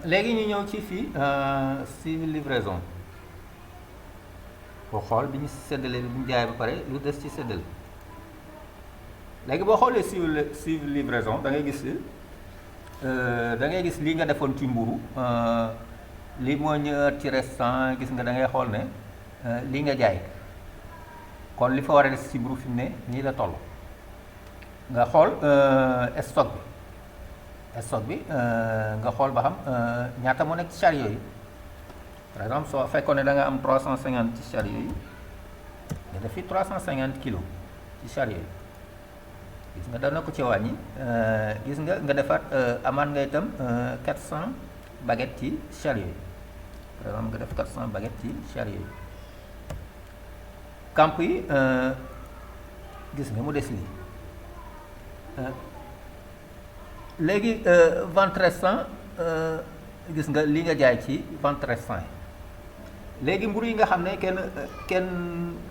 léegi ñu ñëw ci fii suivi livraison boo xool bi ñu séddale bi ñu jaay ba pare lu des ci séddale léegi boo xoolee suivi livraison da ngay gis lii nga defoon ci mburu lii moo ñëwaat ci restant gis nga da ngay xool ne lii nga jaay kon li fa war a des ci mburu fi mu ne nii la toll nga xool stock bi nga xool ba xam ñaata moo nekk ci chariot yi par exemple soo fekkoon ne da nga am 350 ci chariot yi nga def fi 350 kilos ci chariot yi gis nga dana ko ci wàññi gis nga defaat amaan nga itam 400 baguettes ci chariot yi par exemple nga def 400 baguettes ci chariot yi camp yi gis nga mu des lii léegi vente restant gis nga li nga jaay ci vente restant yi léegi mburu yi nga xam ne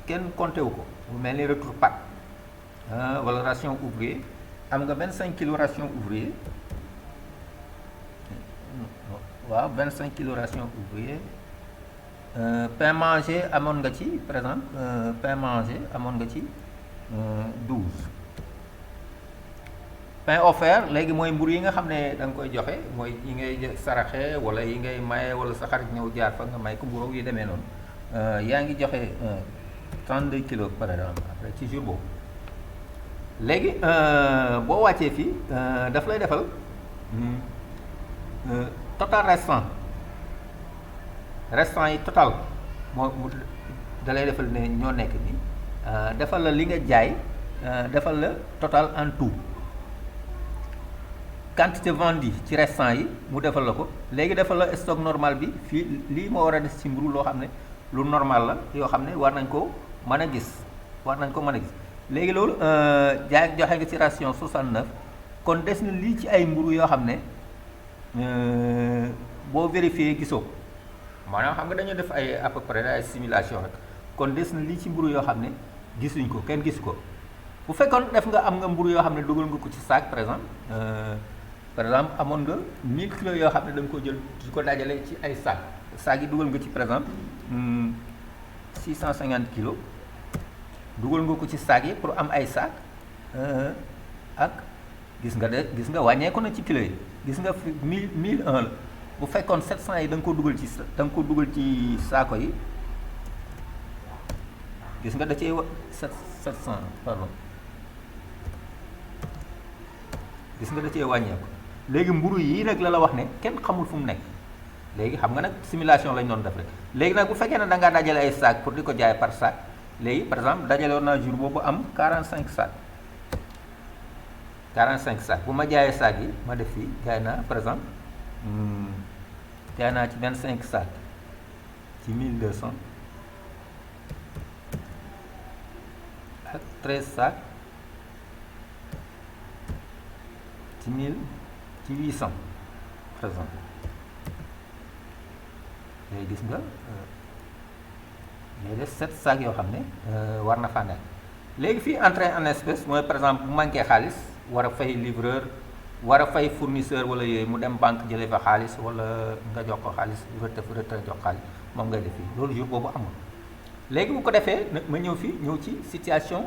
kenn compté wu ko bu mel ni retour pat wala ration ouvrier am nga 25 kilos ration ouvrier waaw 25 kilos ration ouvrier pain manger amoon nga ci par exemple pain manger amoon nga ci 12 pain offert léegi mooy mburu yi nga xam ne da nga koy joxe mooy yi ngay saraxe wala yi ngay maye wala sa xarit ñëw jaar fa nga may ko mburu yi demee noonu yaa ngi joxe 32 kilos par exemple après ci jour boobu léegi boo wàccee fii daf lay defal total restant yi total moo da lay defal ne ñoo nekk nii defal la li nga jaay defal la total en tout quantité vendue ci restant yi mu defal la ko léegi defal la stock normal bi fii lii moo war a des ci mburu loo xam ne lu normal la yoo xam ne war nañ ko mën a gis léegi loolu jaay joxe nga ci ration 69 kon des na lii ci ay mburu yoo xam ne boo vérifié gisoo ko maanaam xam nga dañoo def ay à peu près ay simulation rek kon des na lii ci mburu yoo xam ne gisuñ ko kenn gisu ko bu fekkoon def nga am nga mburu yoo xam ne dugal nga ko ci sac par exemple amoon nga 1000 kilos yoo xam ne da nga ko jël di ko dajale ci ay sac yi dugal nga ci par exemple 650 kilos dugal nga ko ci sac yi pour am ay sac ak gis nga wàññeeku na ci kilo yi gis nga fi 1001 la bu fekkoon 700 yi da nga ko dugal ci saako yi gis nga da cee 700 pardon gis nga da cee wàññeeku léegi mburu yi nag la wax ne kenn xamul fu mu nekk léegi xam nga nag simulation lañ doon def rek léegi nag bu fekkee ne da ngaa dajale ay sac pour di ko jaay par sac léegi par exemple dajale woon naa jour boobu am 45 sac bu ma jaayee sac yi ma def fii jaay naa par exemple jaay naa ci 25 sac ci 1200 ak 13 sac ci 800 par exemple léegi gis nga léegi 7 sacs yoo xam ne war na faa nekk. léegi fii entrée en espèce mooy par exemple bu manqué xaalis war a fay livreur war a fay fournisseur wala yooyu mu dem banque jëlee fa xaalis wala nga jox ko xaalis retrait jox xaalis moom ngay def fii loolu jour boobu amul. léegi bu ko defee ma ñëw fii ñëw ci situation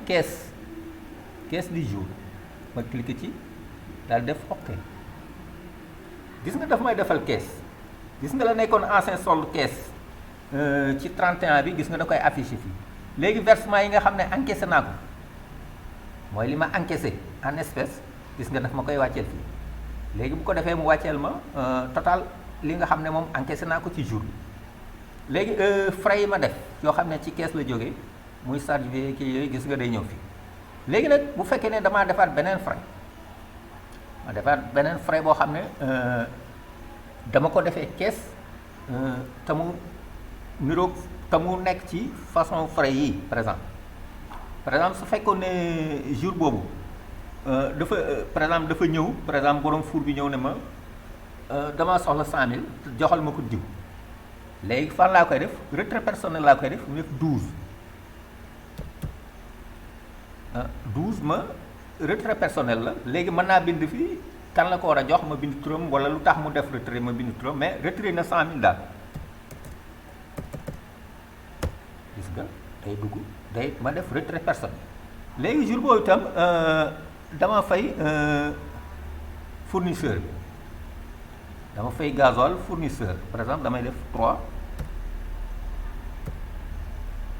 caisse du jour ma cliquer ci daal def ok gis nga daf may defal caisse gis nga la nekkoon ancien solde caisse ci 31 bi gis nga da koy affiché fii léegi versement yi nga xam ne encaissé naa ko mooy li ma encaissé en espèce gis nga daf ma koy wàcceel fii léegi bu ko defee mu wàcceel ma total li nga xam ne moom encaissé naa ko ci jour bi léegi frais yi ma def yoo xam ne ci caisse la jógee muy charge bi kii yooyu gis nga day ñëw fii léegi nag bu fekkee ne damaa defaat beneen frais ma defaat beneen frais boo xam ne dama ko defee caisse te mu niroog te mu nekk ci façon frais yi par exemple su fekkoon ne jour boobu dafa ñëw par exemple borom four bi ñëw ne ma dama soxla 100 000 joxal ma ko diw léegi fan laa koy def retrait personnel laa koy def mu def 12 ma retrait personnel la léegi mën naa bind fii kan la ko war a jox ma bind turam wala lu tax mu def retrait ma bind turam mais retrait na 100 000 daal gis nga day dugg day ma def retrait personnel léegi jour boobu itam dama fay fournisseur bi dama fay gasoil fournisseur par exemple damay def 3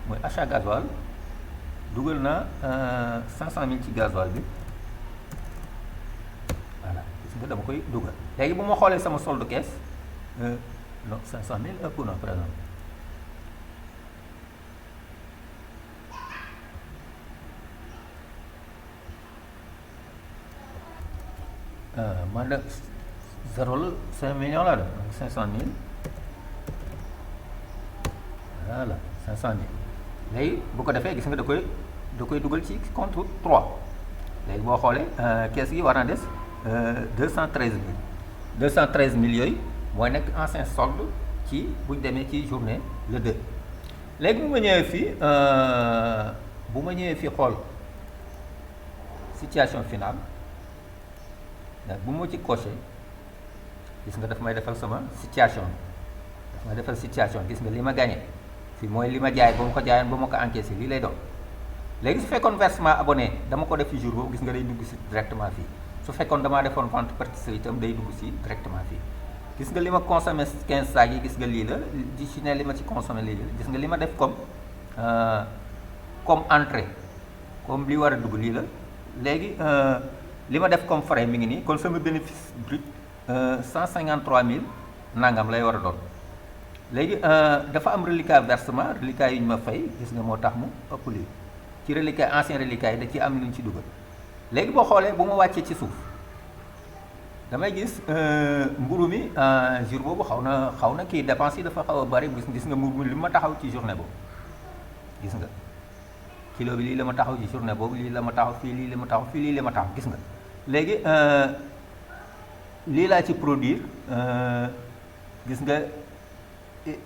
mooy achat gasoil dugal na 500 000 ci gasoil bi voilà gis nga dama koy dugal léegi bu ma xoolee sama solde caisse non 500 000 ëpp na par exemple man de 5 millions laa def donc 500 000 voilà 500 000 léegi bu ko defee gis nga da koy dugal ci compte 3 léegi boo xoolee kees gi war na des 213 000 yooyu mooy nekk ancien solde ci buñ demee ci journée le 2 léegi bu ma ñëwee fii xool situation finale ndax bu ma ci coché gis nga daf may defal sama situation gis nga li ma gagné fii mooy li ma jaay ba ma ko jaayoon ba ma ko encaissé lii lay doon léegi su fekkoon versement abonné dama ko def fi jour boobu gis nga day dugg si directement fii su fekkoon damaa defoon vente participée itam day dugg si directement fii gis nga li ma consommé 15 sacs yi gis nga lii la di ci ne li ma ci consommé lii la gis nga li ma def comme entrée comme li war a dugg lii la léegi li ma def comme frais mi ngi nii kon sama bénéfice brut 153 000 nangam lay war a doon léegi dafa am reliquat versement reliquat yi ñu ma fay gis nga moo tax mu ëpp lii ci reliquat ancien reliquat yi da ci am lu ñu ci dugal léegi boo xoolee bu ma wàccee ci suuf damay gis mburu mi jour boobu xaw na kii dépense yi dafa xaw a bari gis nga mburu mi li ma taxaw ci journée boobu gis nga kilo bi lii la ma taxaw ci journée boobu lii la ma taxaw fii lii la ma taxaw fii lii la ma taxaw gis nga léegi lii laa ci produire gis nga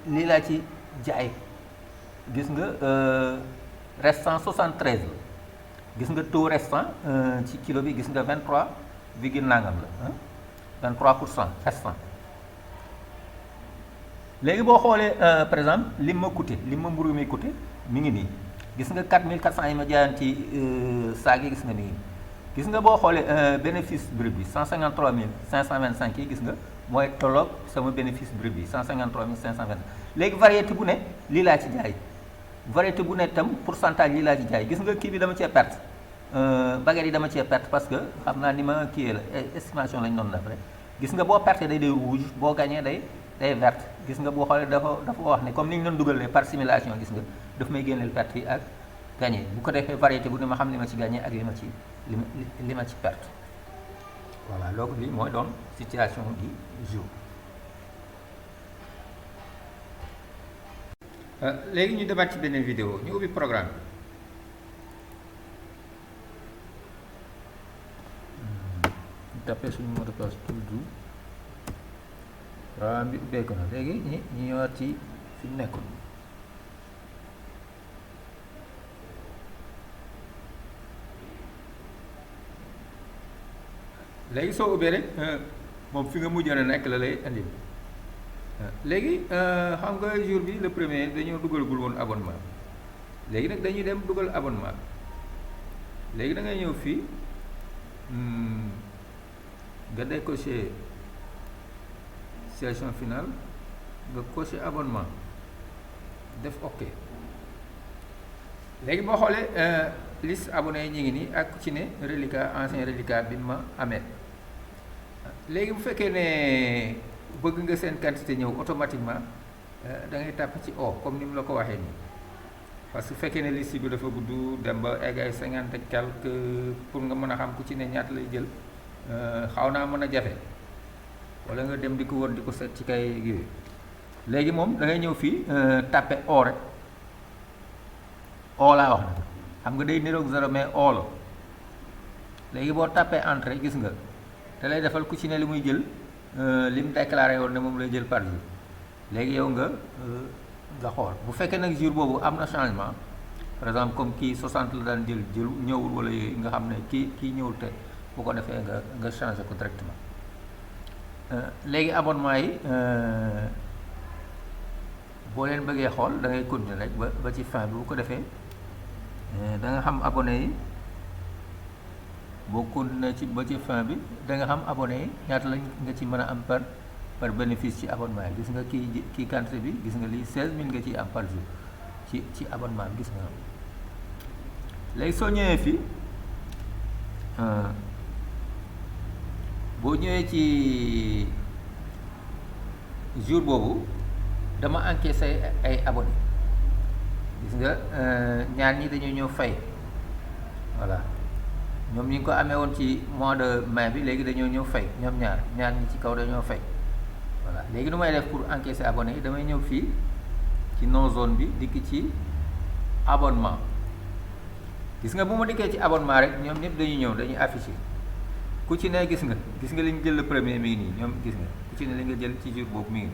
lii laa ci jaay gis nga restant 73 la gis nga taux restant ci kilo bi gis nga 23 virgule nangam la 23% restant léegi boo xoolee par exemple li ma coûté li ma mburu mi coûté mi ngi nii gis nga 4400 yi ma jaayoon ci saag yi gis nga mi ngi gis nga boo xoolee bénéfice brut bi 153 525 yi gis nga mooy tolloog sama bénéfice brut bi 153 525 léegi variété bu ne lii laa ci jaay variété bu ne itam pourcentage lii laa ci jaay gis nga kii bi dama cee perte baguette yi dama cee perte parce que xam naa ni ma kii la estimation lañ doon def rek gis nga boo perte day rouge boo gagné day verte gis nga boo xoolee dafa wax ne comme ni ñu doon dugalee par simulation gis nga daf may génneel perte yi ak gagné bu ko defee variété bu ne ma xam li ma ci gagné ak li ma ci perte voilà loolu lii mooy doon situation du jour. léegi ñu demaat ci beneen vidéo ñu ubbi programme bi. Tapé suñu mot de passe toujours programme bi ubbeeku na léegi ñi ñëwaat ci fi mu nekkoon. léegi soo ubbee rek moom fi nga mujjoon a nekk la lay indi léegi xam nga jour bi le premier dañoo dugalagul woon abonnement léegi nag dañuy dem dugal abonnement léegi da ngay ñëw fii nga décoché sélection finale nga coché abonnement def ok léegi boo xoolee liste abonné yi ñu ngi nii ak ku ci ne reliquat ancien reliquat bi ma amee léegi bu fekkee ne bëgg nga seen quantité ñëw automatiquement da ngay tàpp ci O comme ni mu la ko waxee nii parce que bu fekkee ne liste bi dafa gudd dem ba egg ay 50 et quelque pour nga mën a xam ku ci ne ñaata lay jël xaw naa mën a jafe wala nga dem di ko wër di ko seet ci kay yooyu léegi moom da ngay ñëw fii tàppe O rek O laa wax na xam nga day niroog zéro mais O la léegi boo tàppee entrée gis nga te lay defal ku ci ne li muy jël li mu déclaré woon ne moom lay jël par jour léegi yow nga xool bu fekkee nag jour boobu am na changement par exemple comme kii 60 la daan jël ñëwul wala yooyu nga xam ne kii ñëwul te bu ko defee nga changé ko directement léegi abonnement yi boo leen bëggee xool da ngay continuer rek ba ci fin bi bu ko defee da nga xam abonné yi boo continuer ci ba ci fin bi da nga xam abonné yi ñaata lañ nga ci mën a am par bénéfice ci abonnement yi gis nga kii quantité bi gis nga lii 16000 nga ciy am par jour ci abonnement bi gis nga léegi soo ñëwee fii boo ñëwee ci jour boobu dama encaissé ay abonné gis nga ñaar ñi dañoo ñëw fay voilà ñoom ñi ngi ko amee woon ci mois de mai bi léegi dañoo ñëw fay ñoom ñaar ñi ci kaw dañoo fay voilà léegi nu may def pour encaisser abonné yi damay ñëw fii ci non zone bi dikk ci abonnement gis nga bu ma dikkee ci abonnement rek ñoom ñëpp dañuy ñëw dañuy affiché ku ci ne gis nga li nga jël le premier mi ngi nii ñoom gis nga ku ci ne li nga jël ci jour boobu mi ngi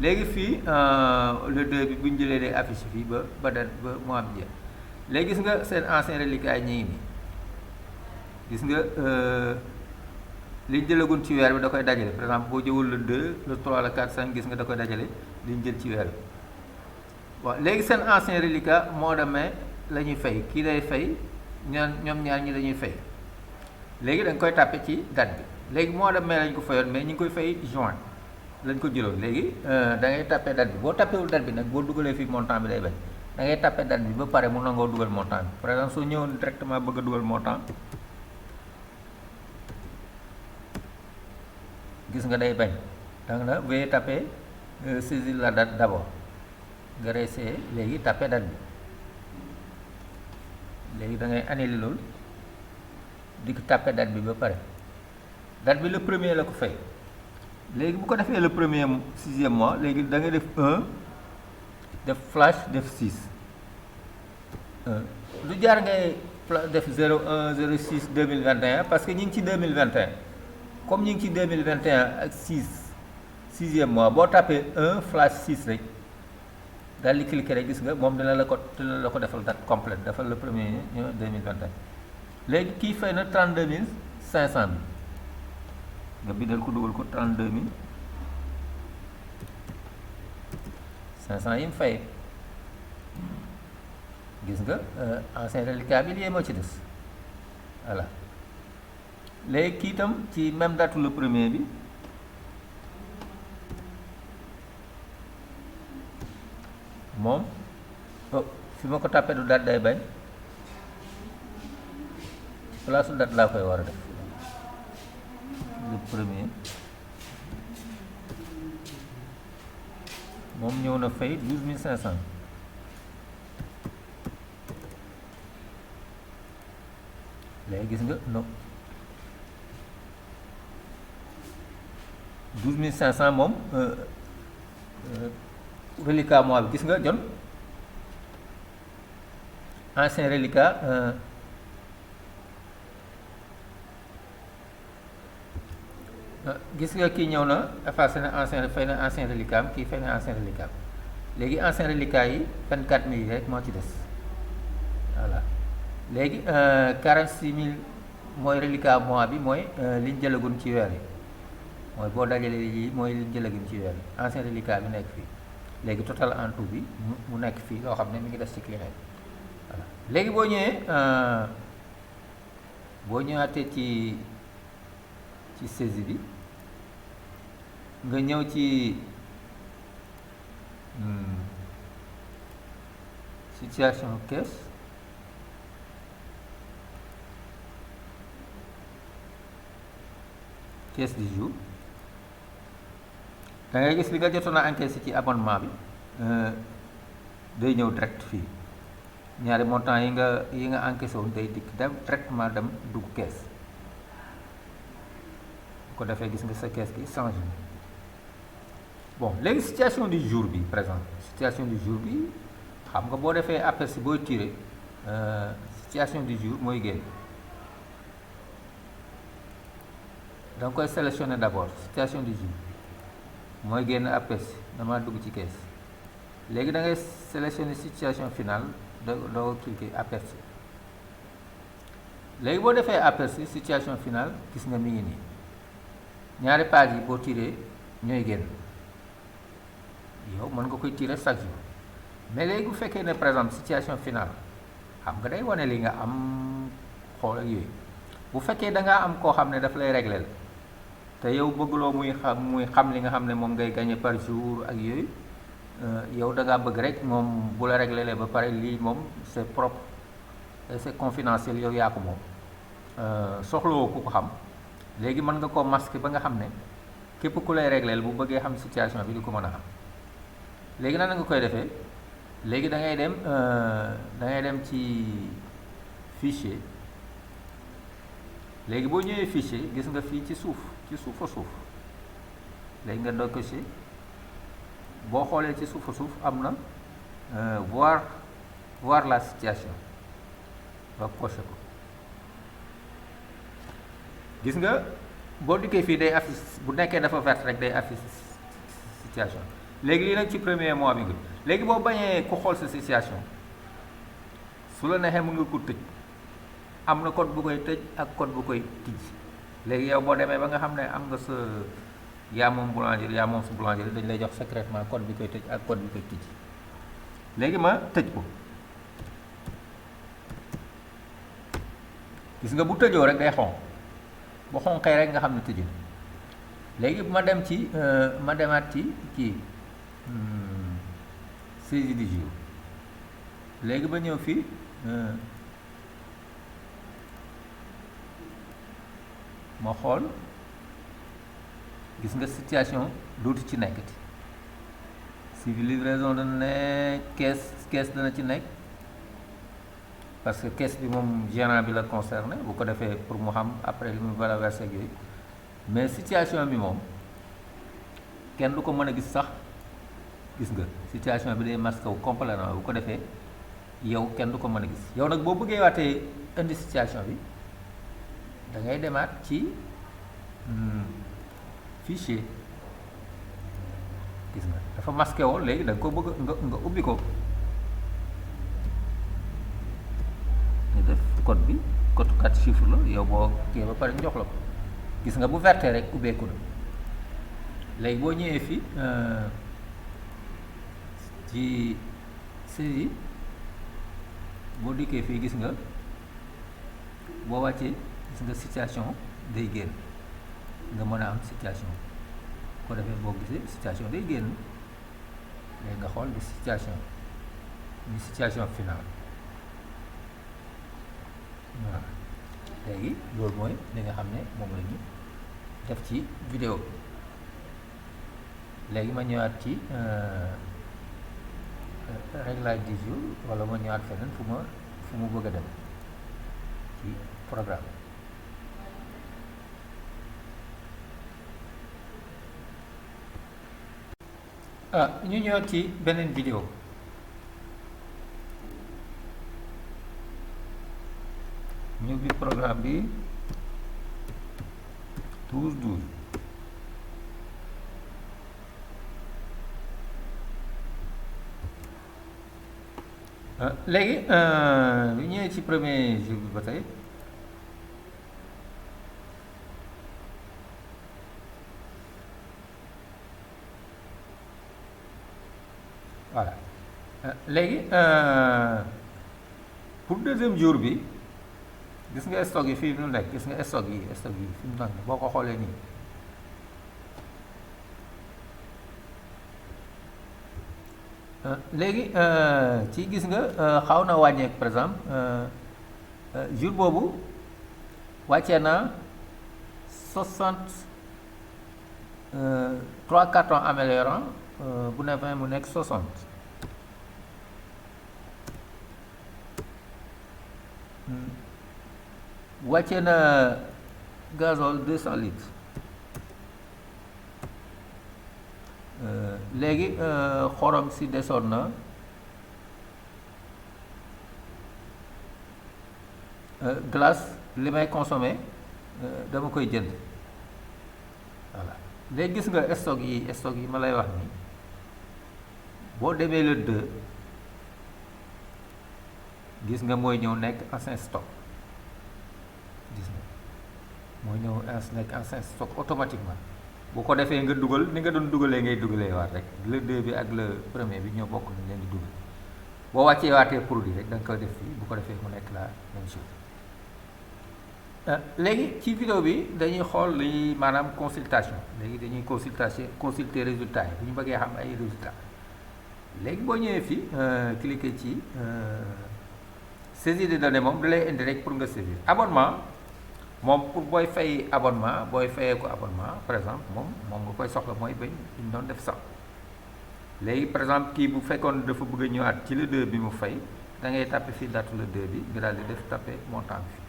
léegi fii le 2 bi bu ñu jëlee day affiché fii ba mois bi jeex léegi gis nga seen ancien reliquat yi ñu ngi nii gis nga li ñu jëlagun ci weer bi da koy dajale par exemple boo jëwul le 2 le 3 le 4 5 gis nga da koy dajale li ñu jël ci weer bi waaw léegi seen ancien reliquat mois de mai la ñuy fay kii day fay ñoom ñaar ñi dañuy fay léegi da nga koy tàppe ci date bi léegi mois de mai lañ ko fayoon mais ñu ngi koy fay juin lañ ko jëloon léegi da ngay tàppe date bi boo tàppewul date bi nag boo dugalee fii montant bi day bañ da ngay tàppe date bi ba pare mu nangoo dugal montant bi par exemple soo ñëwoon directement bëgg a dugal montant gis nga day bañ donc nag veuillez taper saisir la date d'abord nga réessayer léegi taper date bi léegi da ngay annuler loolu di ko taper date bi ba pare date bi le premier la ko fay léegi bu ko defee le premier 6e mois léegi da ngay def 1 def flash def 6 lu jaar ngay def 01 06 2021 parce que ñu ngi ci 2021 comme ñu ngi ci 2021 ak 6e mois boo tapé 1 flash 6 rek daal di cliquer rek gis nga moom dina la ko defal date complète defal le premier 2021 léegi kii fay na 32 500 bi nga bindal ko dugal ko 32 500 yi mu fay gis nga ancien reliquat bi lii moo ci des voilà léegi kii itam ci même date le premier bi moom fi ma ko tàppee du date day bañ place date laa koy war a def le premier moom ñëw na fay 12500 léegi gis nga non 12500 moom reliquat mois bi gis nga jon ancien reliquat gis nga kii ñëw na effacé na ancien fay na ancien reliquat am kii fay na ancien reliquat am léegi ancien reliquat yi 24 000 rek moo ci des voilà léegi 46 000 mooy reliquat mois bi mooy li ñu jëlagun ci weer yi mooy boo dajalee lii mooy li ñu jëlagun ci weer yi ancien reliquat bi nekk fii léegi total en tout bi mu nekk fii loo xam ne mi ngi des ci client bi voilà léegi boo ñëwee boo ñëwaatee ci saisie bi nga ñëw ci situation caisse du jour da ngay gis li nga jotoon a encaissé ci abonnement bi day ñëw direct fii ñaari montant yi nga encaissé woon day dikk dem directement dem dugg caisse ko defee gis nga sa caisse gi changé bon léegi situation du jour bi par exemple situation du jour bi xam nga boo defee aperçu booy tiré situation du jour mooy génn da nga koy sélectionné d'abord situation du jour mooy génn aperçu dama dugg ci caisse léegi da ngay sélectionné situation finale doo cliquer aperçu léegi boo defee aperçu situation finale gis nga mi ngi nii ñaari page yi boo tiré ñooy génn yow mën nga koy tiré chaque jour mais léegi bu fekkee ne par exemple situation finale xam nga day wane li nga am xool ak yooyu bu fekkee da ngaa am koo xam ne daf lay régler la te yow bëgguloo muy xam li nga xam ne moom ngay gagné par jour ak yooyu yow da ngaa bëgg rek moom bu la régler ba pare lii moom c'est propre et c'est confidentiel yow yaa ko moom soxlawoo ku ko xam léegi mën nga koo masquer ba nga xam ne képp ku lay régler bu bëggee xam situation bi du ko mën a xam léegi nan nga koy defee léegi da ngay dem ci fichier léegi boo ñëwee fichier gis nga fii ci suuf a suuf léegi nga doog ko ci boo xoolee ci suuf a suuf am na voir la situation ba coché ko gis nga boo dikkee fii day affiche bu nekkee dafa vert rek day affiche situation léegi lii nag ci premier mois bi nga léegi boo bañee ku xool sa situation su la neexee mën nga ko tëj am na code bu koy tëj ak code bu koy tijji léegi yow boo demee ba nga xam ne am nga sa yaa moom boulangerie yaa moom sa boulangerie dañ lay jox secrètement code bi koy tëj ak code bi koy tijji léegi ma tëj ko gis nga bu tëjoo rek day xonq bu xonqee rek nga xam ne tëjul léegi ma dem ci ma demaat ci kii saisie du jour léegi ba ñëw fii ma xool gis nga situation dootu ci nekkati suivi livraison dana ne caisse dana ci nekk parce que caisse bi moom gérant bi la concerné bu ko defee pour mu xam après li mu war a versé yooyu mais situation bi moom kenn du ko mën a gis sax gis nga situation bi day masqué wu complètement bu ko defee yow kenn du ko mën a gis yow nag boo bëggee waatee indi situation bi da ngay demaat ci fichier gis nga dafa masqué woon léegi da nga ko bëgg nga ubbi ko nga def code bi code 4 chiffres la yow boo kii ba pare jox la ko gis nga bu verte rek ubbeeku na léegi boo ñëwee fii ci saisie boo dikkee fii gis nga boo wàccee gis nga situation day génn nga mën a am situation ko defee boo gisee situation day génn léegi nga xool di situation finale voilà léegi loolu mooy li nga xam ne moom la ñu def ci vidéo léegi ma ñëwaat ci réglage du jour wala ma ñëwaat feneen fu mu bëgg a dem ci programme ñu ñëwaat ci beneen vidéo ñu bi programme bi 12 12 léegi bu ñëwee ci premier jour bi ba tey voilà léegi pour deuxième jour bi gis nga stock yi fii mu nekk gis nga stock yi fi mu nekk boo ko xoolee nii léegi ci gis nga xaw na wàññeeku par exemple jour boobu wàccee na 3 cartons améliorant bu ne 20 mu nekk 60 wàccee na gazole 200 litres léegi xorom si desoon na glace li may consommé dama koy jënd voilà léegi gis nga stock yi ma lay wax nii boo demee le 2 gis nga mooy ñëw nekk ancien stock gis nga mooy ñëw nekk ancien stock automatiquement bu ko defee nga dugal ni nga doon dugalee ngay dugalee waat rek le 2 bi ak le premier bi ñoo bokk ni leen di dugal boo wàccee waatee produit rek da nga koy def fii bu ko defee mu nekk la même chose léegi ci vidéo bi dañuy xool li maanaam consultation léegi dañuy consulter résultats yi bu ñu bëggee xam ay résultats léegi boo ñëwee fii cliquer ci saisie de données moom da lay indi rek pour nga saisir abonnement moom pour booy fay abonnement booy fayee ko abonnement par exemple moom nga koy soxla mooy bañ ñu doon def sax léegi par exemple kii bu fekkoon dafa bëgg a ñëwaat ci le 2 bi mu fay da ngay tapé fii date le 2 bi nga daal di def tapé montant bi fii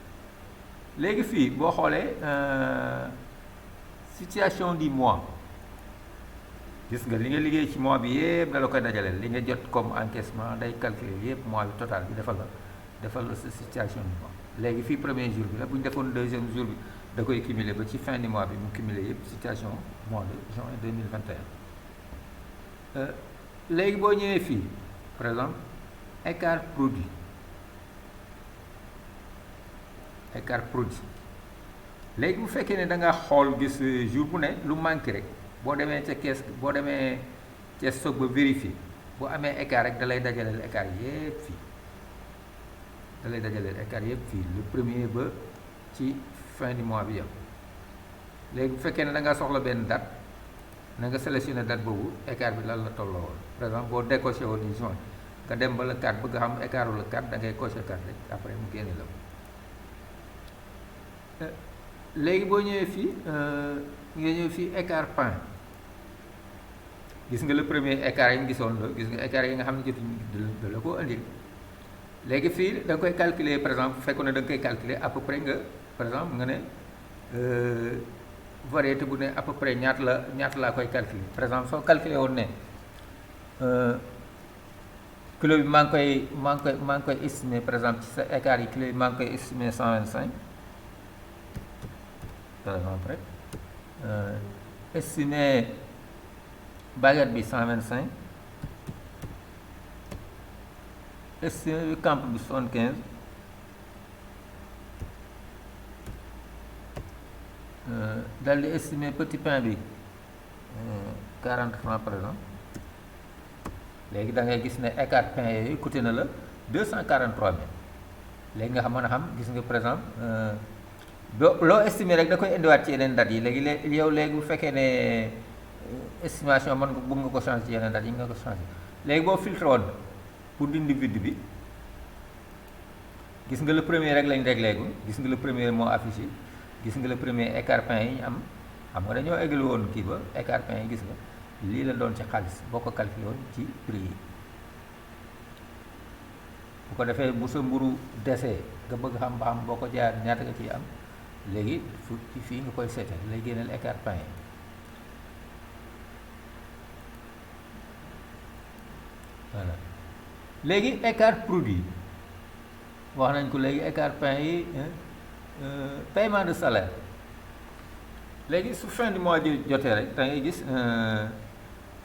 léegi fii boo xoolee situation du mois gis nga li nga liggéey ci mois bi yëpp da la koy dajaleel li nga jot comme encaissement day calculer yëpp mois bi total bi defal la sa situation du mois léegi fii premier jour bi la bu ñu defoon deuxième jour bi da koy cumuler ba ci fin du mois bi mu cumuler yëpp situation mois de juin 2021 léegi boo ñëwee fii par exemple écart produit léegi bu fekkee ne da nga xool gis jour bu ne lu manqué rek boo demee ca caisse boo demee ca stock ba vérifier boo amee écart rek da lay dajaleel écart yëpp fii le premier ba ci fin du mois bi yam léegi bu fekkee ne da nga soxla benn date na nga sélectionné date boobu écart bi lan la tolloo woon par exemple boo décoché woon ni juin nga dem ba le 4 bëgg xam écartu le 4 da ngay coché 4 rek après mu génne la léegi boo ñëwee fii nga ñëw fii écart pain gis nga le premier écart yi nga gisoon la gis nga écart yi nga xam ne jotuñu da la ko indil léegi fii da nga koy calculer par exemple bu fekkoon ne da nga koy calculer à peu près nga par exemple nga ne variété bu ne à peu près ñaata laa koy calculer par exemple soo calculer woon ne kilo bi maa ngi koy estimer par exemple ci sa écart yi kilo bi maa ngi koy estimer 125 par exemple rek estimer baguette bi 125 estimer bi camp bi 75 dal di estimer petit pain bi 40 francs par exemple léegi da ngay gis ne écart pain yooyu coûté na la 243 000 léegi nga mën a xam gis nga par exemple loo estimer rek da koy indiwaat ci yeneen dates yi léegi yow léegi bu fekkee ne estimation mën nga bëgg nga ko changer ci yeneen dates yi nga ko changer léegi boo filtré woon pour dindi vide bi gis nga le premier rek lañ réglé gu gis nga le premier moo affiché gis nga le premier écart pain yi ñu am xam nga dañoo eggal woon kii ba écart pain yi gis nga lii la doon ci xaalis boo ko calculé woon ci prix yi bu ko defee bu sa mburu desee nga bëgg xam ba xam boo ko jaar ñaata nga ciy am léegi ci fii nga koy seete lay génneel écart pain yi voilà léegi écart produit wax nañ ko léegi écart pain yi paiement de salaire léegi su fin du mois ji jotee rek da ngay gis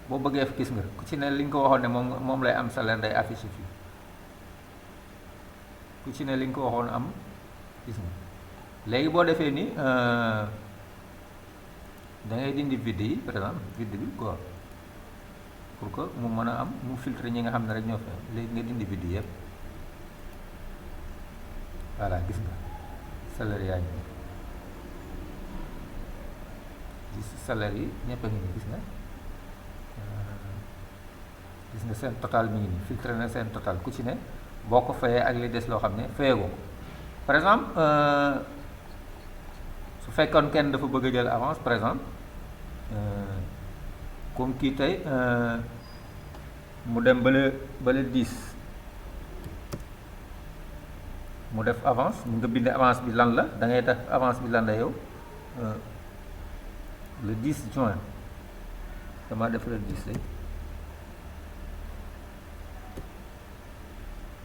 boo bëggee gis nga ku ci ne li nga ko waxoon ne moom lay am salaire day affiché fii ku ci ne li nga ko waxoon am gis nga léegi boo defee ni da ngay dindi vide yi par exemple vide bi quoi pour que mu mën a am mu filtre ñi nga xam ne rek ñoo fi léegi nga dindi vide yëpp voilà gis nga salaire yaa ngi gis salaire yi ñëpp a ngi nii gis nga seen total mi ngi nii filtré na seen total ku ci ne boo ko fayee ak li des loo xam ne fayee ko par exemple su fekkoon kenn dafa bëgg a jël avance par exemple comme kii tey mu dem bale 10 mu def avance mu nga bind avance bi lan la da ngay def avance bi lan la yow le 10 juin dama def le 10 lay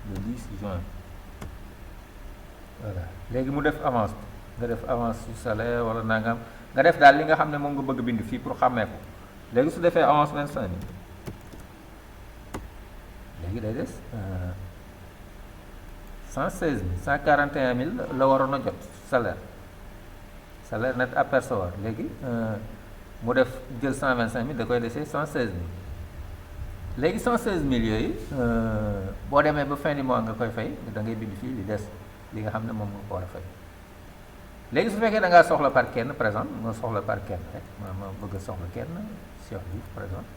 le 10 juin voilà léegi mu def avance nga def avance su salaire wala nangam nga def daal li nga xam ne moom nga bëgg bind fii pour xàmmee ko léegi su defee avance 25 000 léegi day des 116 000 141 000 la waroon a jot salaire net à percevoir léegi mu def jël 125 000 da koy desee 116 000 léegi 116 000 yooyu boo demee ba fin du mois nga koy fay da ngay bind fii li des li nga xam ne moom nga ko war a fay léegi su fekkee da ngaa soxla par kenn par exemple nga soxla par kenn rek ma bëgg a soxla kenn Cheikh Diouf par exemple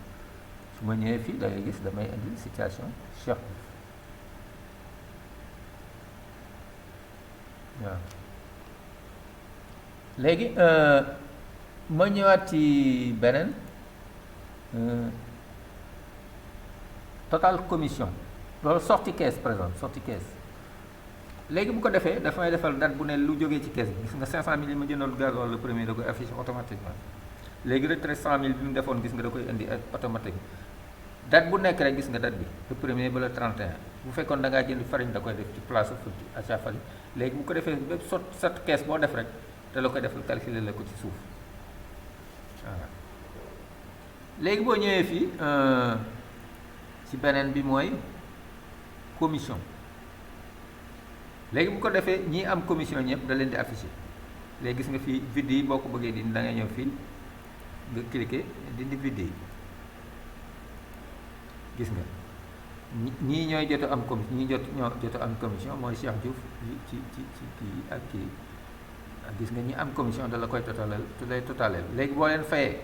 su ma ñëwee fii da ngay gis damay indi situation Cheikh Diouf waaw léegi ma ñëwaat ci beneen total commission loolu sortie caisse par exemple sortie caisse léegi bu ko defee dafay defal date bu ne lu jógee ci caisse bi gis nga 500 000 yi ma jëndoon gasoil le premier da koy affiché automatiquement léegi retrait 100 000 bi mu defoon gis nga da koy indi automatique date bu nekk rek gis nga date bi le premier ba le 31 bu fekkoon da ngaa jënd farine da koy def ci place achat farine léegi bu ko defee bépp sot caisse boo def rek te la koy def calculer la ko ci suuf voilà léegi boo ñëwee fii ci beneen bi mooy commission léegi bu ko defee ñi am commission ñëpp da leen di affiché léegi gis nga fii vide yi boo ko bëggee dindi da ngay ñëw fii nga cliquer dindi vide yi gis nga ñii ñooy jot a am commission ñi ñoo jot a am commission mooy Cheikh Diouf ci kii ak kii gis nga ñi am commission da la koy totaleel léegi boo leen fayee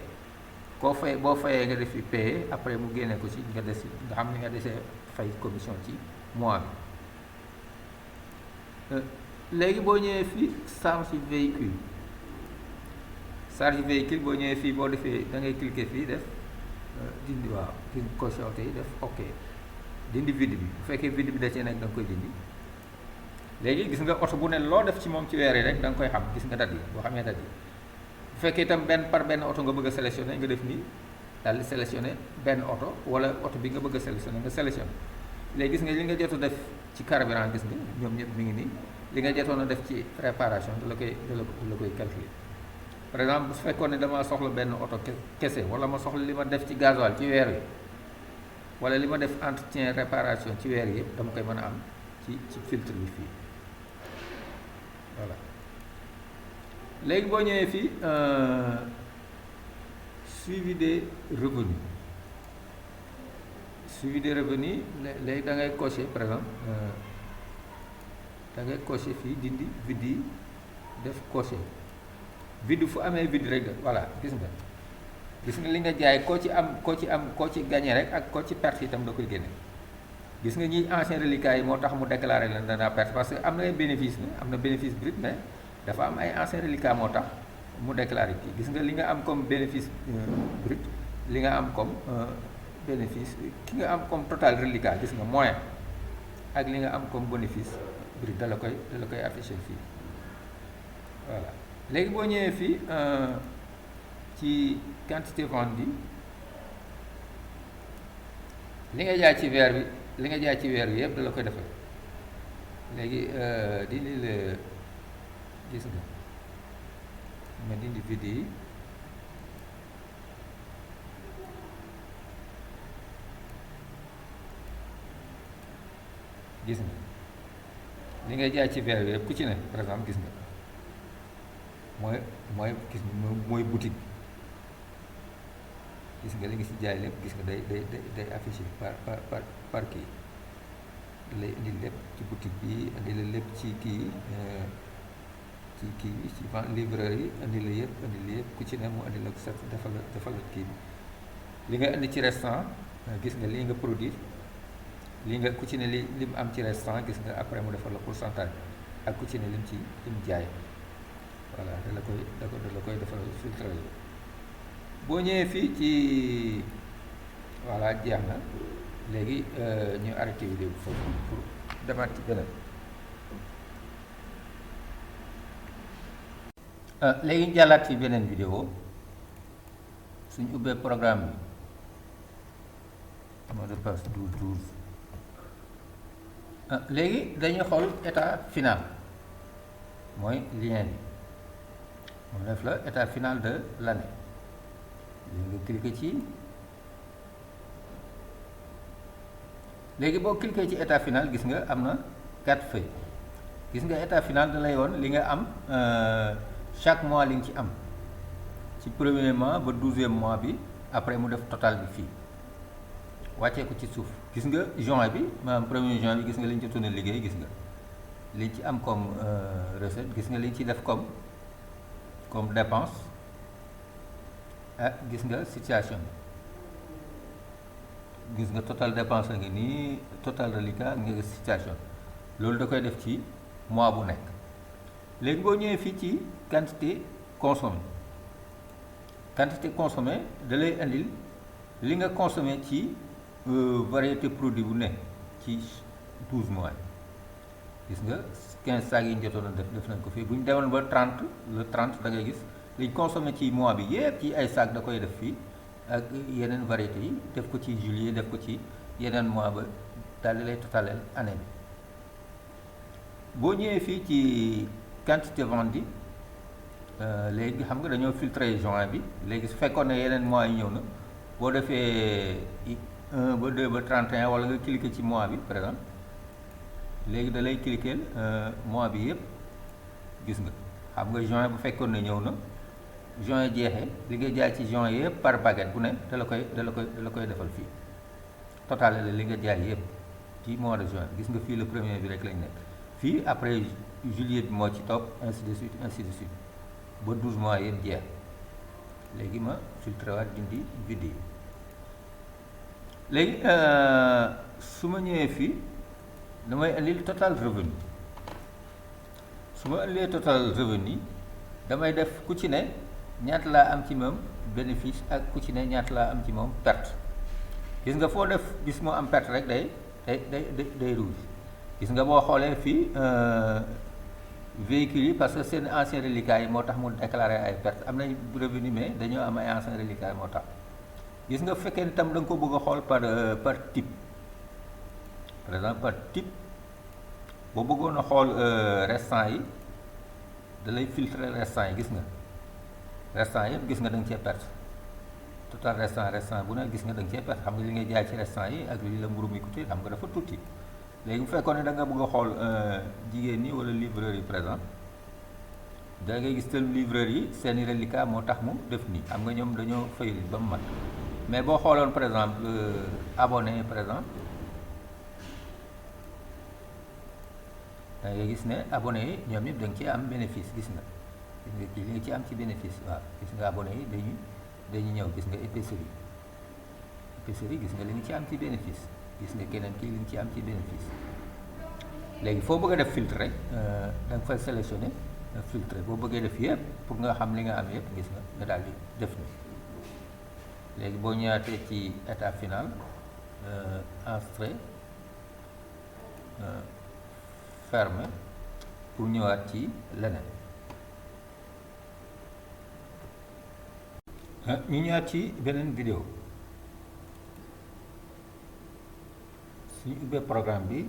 boo fayee nga def fi paye après mu génne ko ci nga des nga xam ni nga desee fay commission ci mois bi léegi boo ñëwee fii charge véhicule boo ñëwee fii boo defee da ngay cliquer fii def dindi waaw dindi caution yi def ok dindi vide bi bu fekkee vide bi da cee nekk da nga koy dindi léegi gis nga oto bu ne loo def ci moom ci weer yi rek da nga koy xam gis nga dat yi boo xamee dat yi bu fekkee itam benn par benn oto nga bëgg a sélectionné nga def nii daal di sélectionné benn oto wala oto bi nga bëgg a sélectionné nga sélectionné léegi gis nga li nga jot a def ci carburant gis nga ñoom ñëpp mi ngi nii li nga jotoon a def ci réparation da la koy calculer par exemple bu fekkoon ne damaa soxla benn oto kese wala ma soxla li ma def ci gasoil ci weer wi wala li ma def entretien réparation ci weer yi yëpp dama koy mën a am ci filtre bi fii voilà léegi boo ñëwee fii suivi des revenus léegi da ngay cocher par exemple da ngay cocher fii dindi vide yi def cocher vide fu amee vide rek voilà gis nga li nga jaay koo ci gagné rek ak koo ci perte itam da koy génne gis nga ñi ancien reliquat yi moo tax mu déclaré leen danaa perte parce que am na ay bénéfice am na bénéfice brut mais dafa am ay ancien reliquat moo tax mu déclaré kii gis nga li nga am comme bénéfice brut li nga am comme bénéfice ki nga am comme total reliquat gis nga moyen ak li nga am comme bénéfice brut da la koy affiché fii voilà léegi boo ñëwee fii ci quantité vendue li nga jaay ci weer bi yëpp da la koy defal léegi dindi la gis nga dindi vide yi gis nga li ngay jaay ci verre bi yëpp ku ci ne par exemple gis nga mooy gis nga mooy boutique gis nga li nga ci jaay lépp gis nga day affiché par kii da lay indi lépp ci boutique bi indi la lépp ci kii ci kii bi ci livreur yi indi la yëpp ku ci ne mu indi la sa defal la kii bi li nga indi ci restaurant gis nga lii nga produit li nga ku ci ne lim am ci restaurant gis nga après mu defal la pourcentage ak ku ci ne lim jaay voilà da la koy defal filtre boo ñëwee fii ci voilà jeex na léegi ñu arrêté vidéo bi foofu pour demaat ci beneen léegi jàllaat ci beneen vidéo suñ ubbee programme bi mot de passe 12 léegi dañuy xool état final mooy lien bi mu def la état final de l'année léegi nga cliquer ci léegi boo cliquer ci état final gis nga am na 4 feuilles gis nga état final da lay woon li nga am chaque mois li nga ci am ci premier mois ba 12e mois bi après mu def total bi fii wàccee ko ci suuf gis nga juin bi maanaam premier juin bi gis nga li ñu ci tourné liggéey gis nga li ci am comme recette gis nga li ñu ci def comme dépense gis nga situation bi gis nga total dépense ngi nii total reliquat nga situation loolu da koy def ci mois bu nekk léegi boo ñëwee fii ci quantité consommée da lay indil li nga consommé ci variété produit bu ne ci 12 mois gis nga 15 sacs yi ñu jotoon def nañ ko fii bu ñu demoon ba 30 le 30 da ngay gis liñ consommé ci mois bi yépp ci ay sacs da koy def fii ak yeneen variétés yi def ko ci juillet def ko ci yeneen mois ba daal di lay totaleel année bi boo ñëwee fii ci quantité vendue léegi xam nga dañoo filtré juin bi léegi su fekkoon ne yeneen mois yi ñëw na boo defee 1 ba 2 ba 31 wala nga cliquer ci mois bi par exemple léegi da lay cliquer mois bi yëpp gis nga xam nga juin bu fekkoon ne ñëw na juin jeexee li nga jaay ci juin yëpp par baguette bu ne da la koy defal fii total la li nga jaay yëpp ci mois de juin gis nga fii le premier bi rek lañ nekk fii après juillet bi moo ci topp ainsi de suite ba 12 mois yëpp jeex léegi ma filtré waat dindi vidéo léegi su ma ñëwee fii damay indil total revenu su ma indilee total revenu damay def ku ci ne ñaata laa am ci moom bénéfice ak ku ci ne ñaata laa am ci moom perte gis nga foo def gis moo am perte rek day rouge gis nga boo xoolee fii véhicules yi parce que seen ancien reliquat yi moo tax mu déclaré ay perte am nañ revenu mais dañoo am ay ancien reliquat moo tax gis nga fekkee ni tam da nga ko bëgg a xool par type par exemple par type boo bëggoon a xool restant yi da lay filtrer restant yi gis nga restant yëpp gis nga da nga cee perte total restant bu ne gis nga da nga cee perte xam nga li ngay jaay ci restant yi ak li la mburu mi coûté xam nga dafa tuuti léegi bu fekkoon ne da nga bëgg a xool jigéen ñi wala livreur yi par exemple da ngay gis tel livreur yi seeni reliquat moo tax mu def nii xam nga ñoom dañoo fay ba mu mat mais boo xooloon par exemple abonné par exemple da ngay gis ne abonné yi ñoom ñëpp da nga ci am bénéfice gis nga kii li nga ci am ci bénéfice waaw gis nga abonné yi dañuy ñëw gis nga épicerie gis nga li nga ci am ci bénéfice gis nga keneen kii li nga ci am ci bénéfice léegi foo bëgg a def filtre rek da nga fay sélectionné filtre boo bëggee def yëpp pour nga xam li nga am yëpp gis nga daal di def ni léegi boo ñëwaatee ci état final enregistré fermé pour ñëwaat ci leneen ñu ñëwaat ci beneen vidéo suñu ubbee programme bi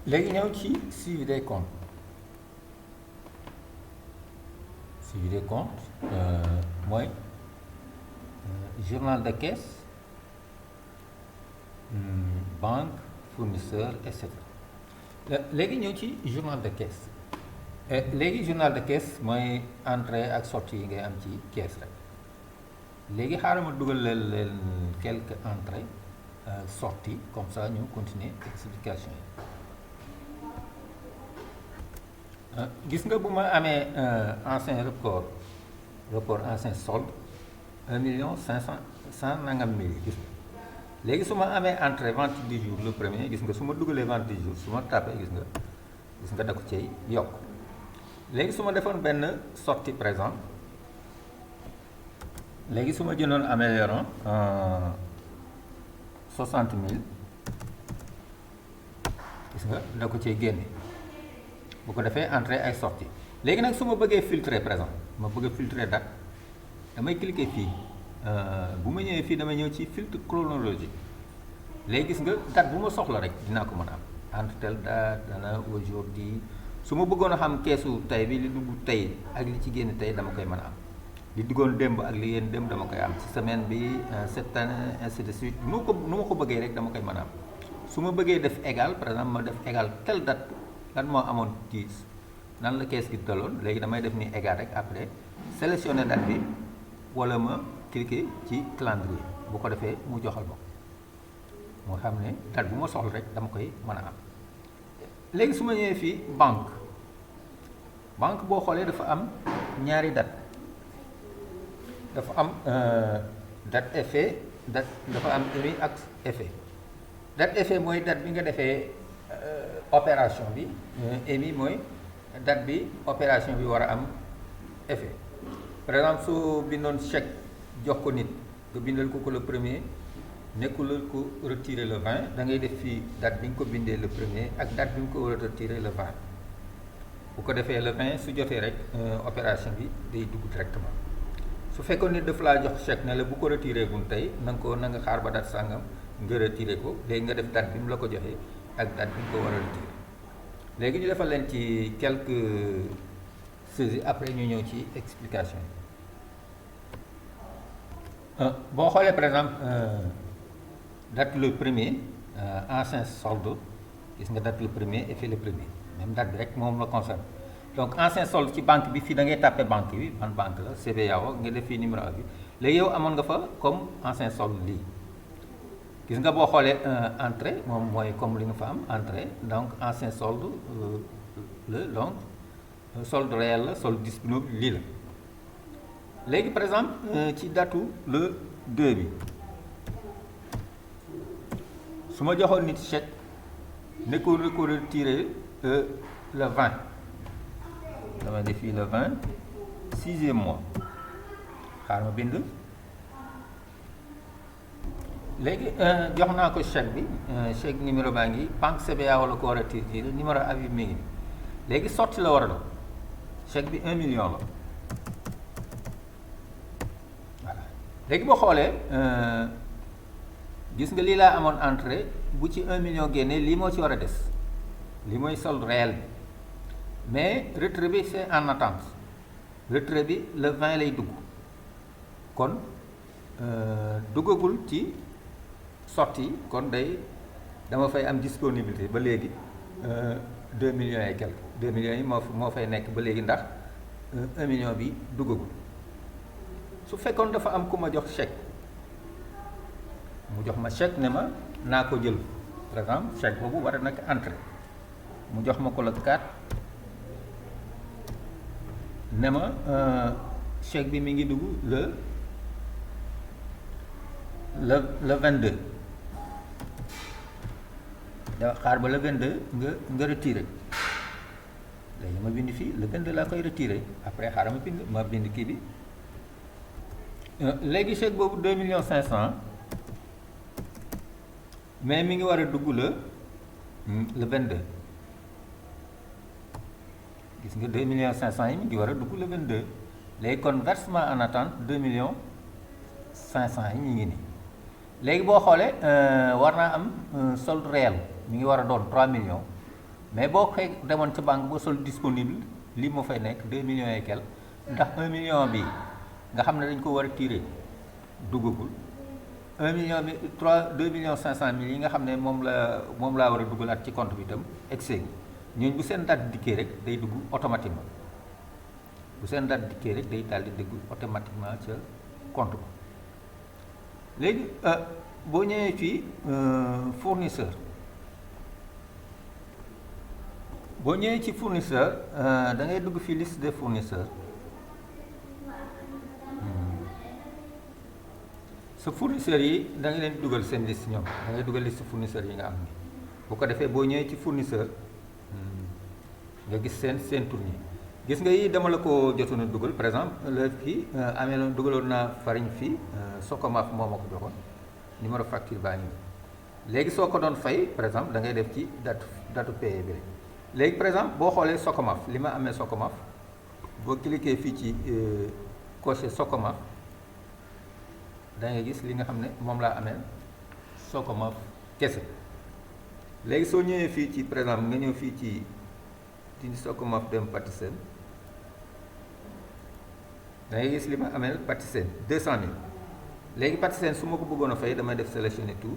léegi ñëw ci suivi des comptes mooy journal de caisse, banque, fournisseur, et cetera. léegi ñëw ci journal de caisse léegi journal de caisse mooy entrée ak sortie yi ngay am ci caisse rek léegi xaaral ma dugal leen quelques entrées sorties comme ça ñu continuer explication yi gis nga bu ma amee ancien report ancien solde 1,500,000 nangam mille gis nga léegi su ma amee entrée vente du jour le premier gis nga su ma dugalee vente du jour su ma tapé gis nga da ko cay yokk léegi su ma defoon benn sortie présent léegi su ma jëndoon améliorant 60,000 gis nga da ko cay génne bu ko defee entrée ay sortie léegi nag su ma bëggee filtrer présent ma bëgg a filtrer date damay cliquer fii bu ma ñëwee fii damay ñëw ci filtre chronologique léegi gis nga date bu ma soxla rek dinaa ko mën a am entre telle date dana aujourd'hui su ma bëggoon a xam keesu tey bi li dugg tey ak li ci génn tey dama koy mën a am li duggoon démb ak li génn démb dama koy am ci semaine bi cette année ainsi de suite nu ma ko bëggee rek dama koy mën a am su ma bëggee def égal par exemple ma def égal telle date lan moo amoon ci nan la kees gi daloon léegi damay def ni égal rek après sélectionner date bi wala ma cliquer ci calendrier bu ko defee mu joxal ma moo xam ne date bu ma soxla rek dama koy mën a am léegi su ma ñëwee fii banque boo xoolee dafa am ñaari date dafa am date effet dafa am émis ak effet date effet mooy date bi nga defee opération bi émis mooy date bi opération bi war a am effet par exemple soo bindoon chèque jox ko nit nga bindal ko le premier nekkul ko retirer le 20 da ngay def fii date bi nga ko bindee le premier ak date bi nga ko war a retirer le 20 bu ko defee le 20 su jotee rek opération bi day dugg directement su fekkoon nit daf laa jox chèque ne la bu ko retirer gun tey na nga xaar ba date sàngam nga retirer ko léegi nga def date bi mu la ko joxee ak date bi nga ko war a retirer léegi ñu defal leen ci quelques saisies après ñu ñëw ci explication yi boo xoolee par exemple date le premier ancien solde gis nga date le premier effet le premier même date bi rek moom la concerne donc ancien solde ci banque bi fii da ngay tàppe banque bi ban banque la CBAO nga def fii numéro bi léegi yow amoon nga fa comme ancien solde lii gis nga boo xoolee entrée moom mooy comme li nga fa am entrée donc ancien solde donc solde réel la solde disponible lii la léegi par exemple ci datu le 2 bi su ma joxoon nit chèque ne ko retiré le 20 dama def fii le 20 6e mois xaar ma bind léegi jox naa ko chèque bi chèque numéro baa ngi banque CBA wala ko war a retiré numéro avis mi ngi léegi sorti la war a doon chèque bi 1 million la voilà léegi boo xoolee gis nga lii laa amoon entrée bu ci 1 million génnee lii moo ci war a des lii mooy solde réel bi mais retrait bi c'est en attente retrait bi le 20 lay dugg kon duggagul ci sortie kon dama fay am disponibilité ba léegi 2 millions et quelque 2 millions yi moo fay nekk ba léegi ndax 1 million bi duggagul su fekkoon dafa am ku ma jox chèque mu jox ma chèque ne ma naa ko jël par exemple chèque boobu war a nekk entrée mu jox ma ko le 4 ne ma chèque bi mi ngi dugg le 22 da xaar ba le 22 nga retiré léegi ma bind fii le 22 laa koy retiré après xaaral ma bind kii bi léegi chèque boobu 2 millions 500 mais mi ngi war a dugg le 22 gis nga 2 millions 500 yi mi ngi war a dugg le 22 léegi kon versement en attente 2 millions 500 yi ñu ngi nii léegi boo xoolee war naa am solde réel mi ngi war a doon 3 millions mais boo koy demoon ca banque ba solde disponible lii moo fay nekk 2 millions et quelque ndax 1 million bi nga xam ne dañ ko war a tirer duggagul 1 million bi 2 millions 500 mille yi nga xam ne moom laa war a dugalaat ci compte bi itam excès ñooñu bu seen date dikkee rek day dugg automatiquement bu seen date dikkee rek day daal di dugg automatiquement ca compte ba léegi boo ñëwee fii fournisseur boo ñëwee ci fournisseur da ngay dugg fii liste des fournisseurs sa fournisseurs yi da nga leen dugal seen liste ñoom da ngay dugal liste fournisseurs yi nga am ni bu ko defee boo ñëwee ci fournisseur nga gis seen tur ñi gis nga yi dama la ko jotoon a dugal par exemple la fii amee loon dugaloon naa farine fii Socomaf moo ma ko joxoon numéro facture baa ngi léegi soo ko doon fay par exemple da ngay def ci date payé bi léegi par exemple boo xoolee Socomaf li ma amee Socomaf boo cliquer fii ci coché Socomaf da ngay gis li nga xam ne moom laa amee Socomaf kese léegi soo ñëwee fii ci par exemple nga ñëw fii ci Socomaf dem Patisen da ngay gis li ma amee Patisen 200 000 léegi Patisen su ma ko bëggoon a fay damay def sélectionner tout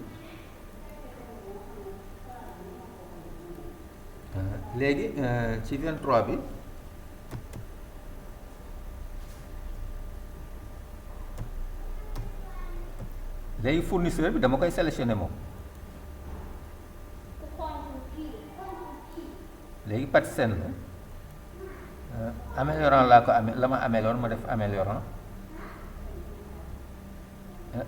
léegi ci 23 bi léegi fournisseur bi dama koy sélectionner moom léegi Patisen la améliorant laa ko amee la ma ameeloon ma def améliorant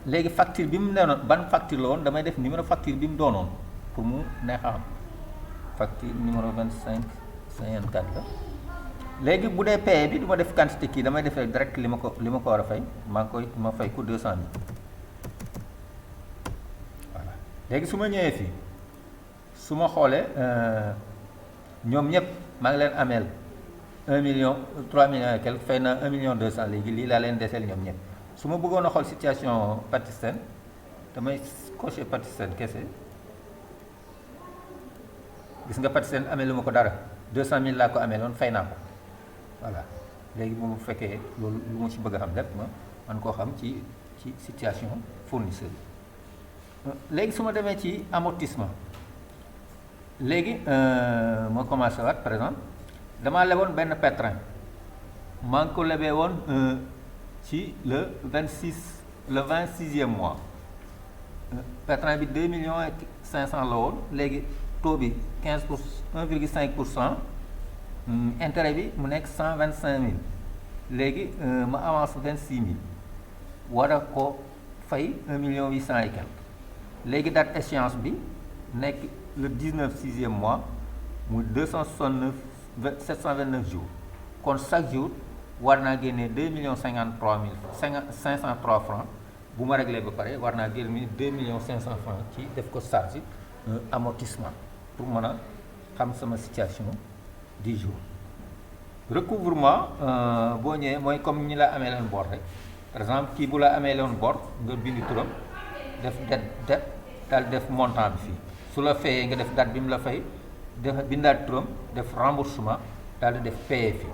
léegi facture bi mu neenoon ban facture la woon damay def numéro facture bi mu doonoon pour mu neex a xam facture numéro 2554 la léegi bu dee paye bi du ma def quantité kii damay def direct li ma ko war a fay maa ngi koy ma fay ko 200 000 voilà léegi su ma ñëwee fii su ma xoolee ñoom ñëpp maa ngi leen ameel 1 million 3 millions et quelque fay na 1 million 200 léegi lii laa leen deseel ñoom ñëpp su ma bëggoon a xool situation Patisen damay coché Patisen kese gis nga Patisen amee lu ma ko dara 200 000 laa ko amee loon fay naa ko voilà léegi bu mu fekkee loolu lu ma ci bëgg a xam lépp man koo xam ci situation fournisseur léegi su ma demee ci amortissement léegi ma commencé waat par exemple damaa leboon benn pétrin maa ngi ko lebee woon ci le 26e mois pétrin bi 2 millions et 500 la woon léegi taux bi 1,5% intérêt bi mu nekk 125 000 léegi ma avance 26 000 war a ko fay 1 million 800 et quelque léegi date échéance bi nekk le 19e mois mu 729 jours kon chaque jour war naa génnee 2 millions 503 francs bu ma réglé ba pare war naa génne 2 millions 500 francs ci def ko charge amortissement pour mën a xam sama situation du jour recouvrement boo ñëwee mooy comme ñi la amee leen bor rek par exemple kii bu la amee leen bor nga bind turam def date daal def montant bi fii su la fayee nga def date bi mu la fay def bindaat turam def remboursement daal di def payer fii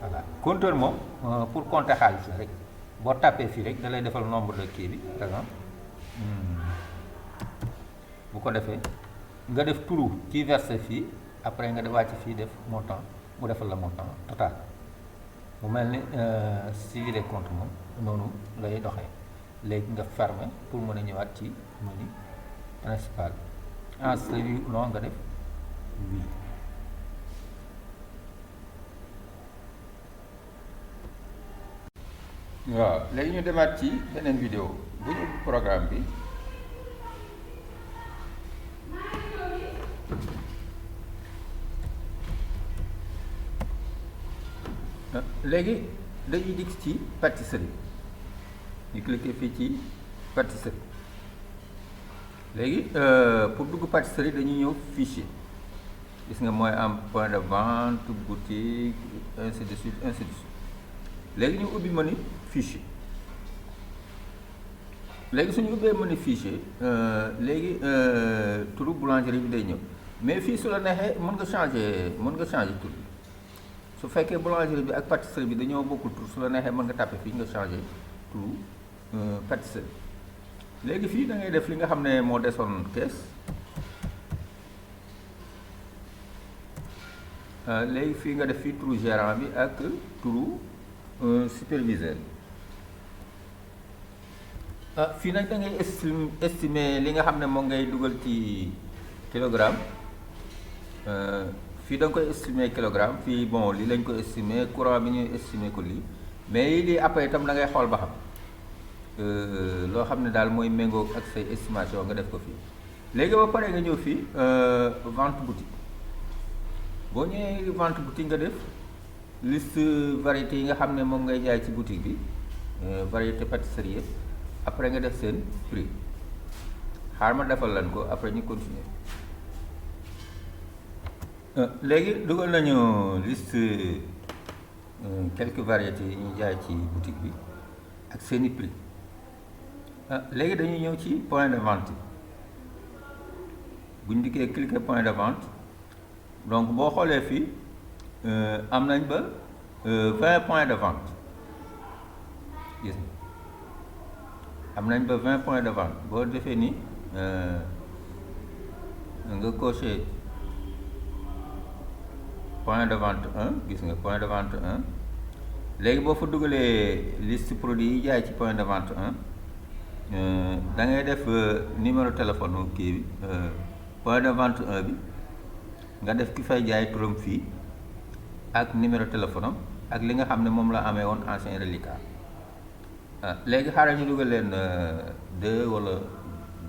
voilà compteur moom pour compter xaalis la rek boo tàppee fii rek da lay defal nombre de kii bi par exemple bu ko defee nga def turu ci versé fii après nga wàcc fii def montant mu defal la montant total mu mel ni suivi des comptes moom noonu lay doxee léegi nga fermer pour mën a ñëwaat ci menu principal inscrire non nga def oui. waaw léegi ñu demaat ci beneen vidéo bu ñu ubbi programme bi léegi dañuy dikk ci pâtisserie ñu cliquer fii ci pâtisserie léegi pour dugg pâtisserie dañuy ñëw fichier gis nga mooy am point de vente boutique ainsi de suite ainsi de suite léegi ñu ubbi menu fichier léegi suñu ubbee menu fichier léegi turu boulangerie bi day ñëw mais fii su la neexee mën nga changer tur bi su fekkee boulangerie bi ak pâtisserie bi dañoo bokkul tur su la neexee mën nga tàppe fii nga changer turu pâtisserie. léegi fii da ngay def li nga xam ne moo desoon kees. léegi fii nga def fii turu gérant bi ak turu superviseur. fii nag da ngay estimer li nga xam ne moom ngay dugal ci kilogramme. fii da nga koy estimer kilogramme fii bon lii lañ ko estimer courant bi ñuy estimer ko lii mais lii après itam da ngay xool ba xam loo xam ne daal mooy méngoo ak say estimation nga def ko fii. léegi ba pare nga ñëw fii vente boutique. boo ñëwee vente boutique nga def liste variété yi nga xam ne moom ngay jaay ci boutique bi variété pâtisserie après nga def seen prix. xaar ma defal lan ko après ñu continuer. léegi dugal nañu liste quelques variétés yi ñuy jaay ci boutique bi ak seeni prix. léegi dañuy ñëw ci point de vente yi bu ñu dikkee cliquer point de vente. donc boo xoolee fii am nañ ba 20 points de vente gis am nañ ba 20 points de vente boo defee ni nga coché point de vente 1 gis nga point de vente 1 léegi boo fa dugalee liste produit yi jaay ci point de vente 1 da ngay def numéro téléphone kii bi point de vente 1 bi nga def ki fay jaay turam fii ak numéro téléphone am ak li nga xam ne moom la amee woon ancien reliquat. léegi xaaral ñu dugal leen 2 wala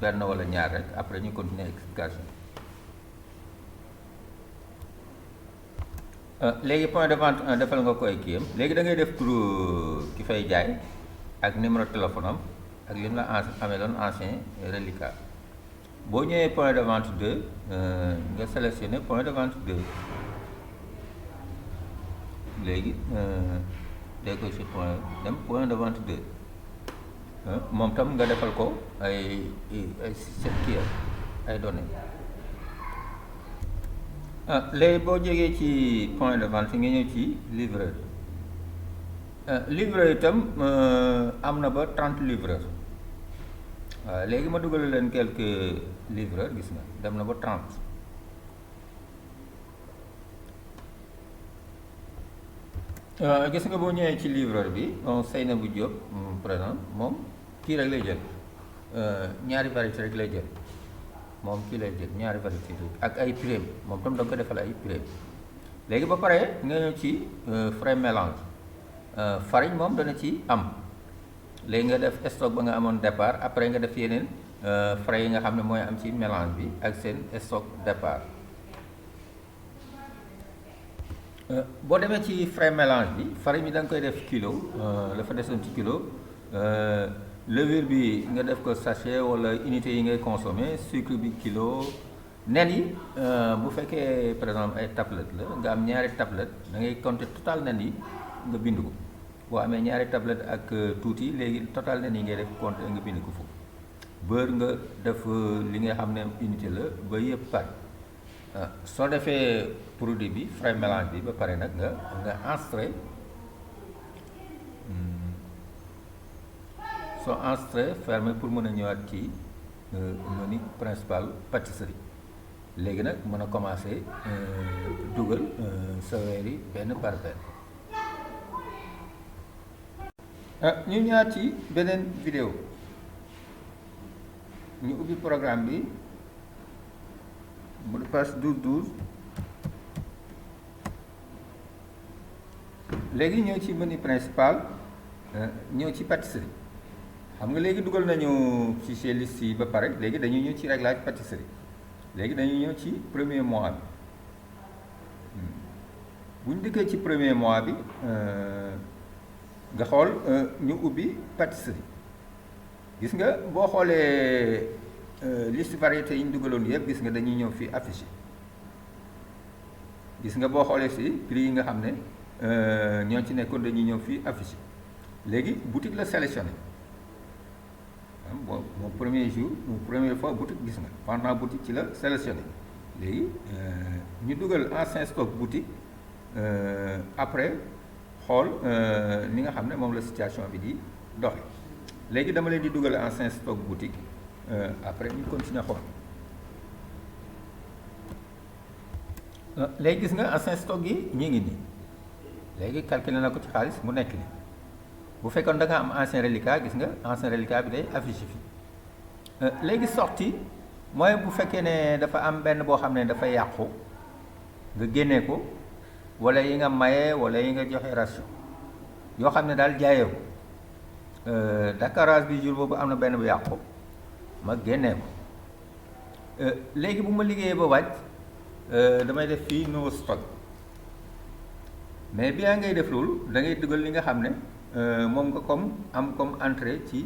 benn wala ñaar rek après ñu continuer explication. léegi point de vente 1 defal nga koy kii am léegi da ngay def turu ki fay jaay ak numéro téléphone am ak li mu la amee doon ancien reliquat. boo ñëwee point de vente 2 nga sélectionné point de vente 2 léegi décoché point de vente 2 moom tam nga defal ko ay kii ay données. léegi boo jógee ci point de vente nga ñëw ci livreur. livreur itam am na ba 30 livreurs. waaw léegi ma dugal leen quelques livreurs gis nga dem na ba 30. gis nga boo ñëwee ci livreur bi Seynabou Diop par exemple moom kii rek lay jël ñaari variété rek lay jël moom kii lay jël ñaari variété ak ay prix moom tam da nga ko defal ay prix. léegi ba pare nga ñëw ci frais mélange farine moom dana ci am. léegi nga def stock ba nga amoon départ après nga def yeneen frais yi nga xam ne mooy am ci mélange bi ak seen stock départ. boo demee ci frais mélange bi farine bi da nga koy def kilo la fa desoon ci kilo levure bi nga def ko sachet wala unité yi ngay consommer sucre bi kilo. nen yi bu fekkee par exemple ay tablette la nga am ñaari tablette da ngay compter total nen yi nga bind ko. boo amee ñaari tablette ak tuuti léegi total nen yi ngay def compte nga bind ko foofu. beurre nga def li nga xam ne unité la ba yëpp pare. soo defee produit bi frais mélange bi ba pare nag nga enregistré soo enregistré fermé pour mën a ñëwaat ci menu principal pâtisserie. léegi nag mën a commencé dugal sa weer yi benn par benn. ñu ñaar ci beneen vidéo ñu ubbi programme bi mot de passe 12 léegi ñëw ci menu principal ñëw ci pâtisserie. xam nga léegi dugal nañu fichier liste yi ba pare léegi dañuy ñëw ci réglage pâtisserie. léegi dañuy ñëw ci premier mois bi bu ñu dikkee ci premier mois bi nga xool ñu ubbi pâtisserie. gis nga boo xoolee liste variété yi ñu dugaloon yëpp gis nga dañuy ñëw fii affiché. gis nga boo xoolee si prix yi nga xam ne ñoo ci nekkoon dañuy ñëw fii affiché. léegi boutique la sélectionné bon mon premier jour première fois boutique gis nga pendant boutique ci la sélectionné. léegi ñu dugal ancien stock boutique après xool ni nga xam ne moom la situation bi di doxe. léegi dama leen di dugal ancien stock boutique après ñu continuer xool. léegi gis nga ancien stock yi ñu ngi nii léegi calculer na ko ci xaalis mu nekk nii bu fekkoon da nga am ancien reliquat gis nga ancien reliquat bi day affiché fi léegi sortie mooy bu fekkee ne dafa am benn boo xam ne dafa yàqu nga génnee ko wala yi nga maye wala yi nga joxe ration yoo xam ne daal jaayee ko Dakarage bi jour boobu am na benn bu yàqu ma génnee ko léegi bu ma liggéeyee ba wàcc damay def fii nouveau stock mais bien ngay def loolu da ngay dugal li nga xam ne moom nga comme entrée ci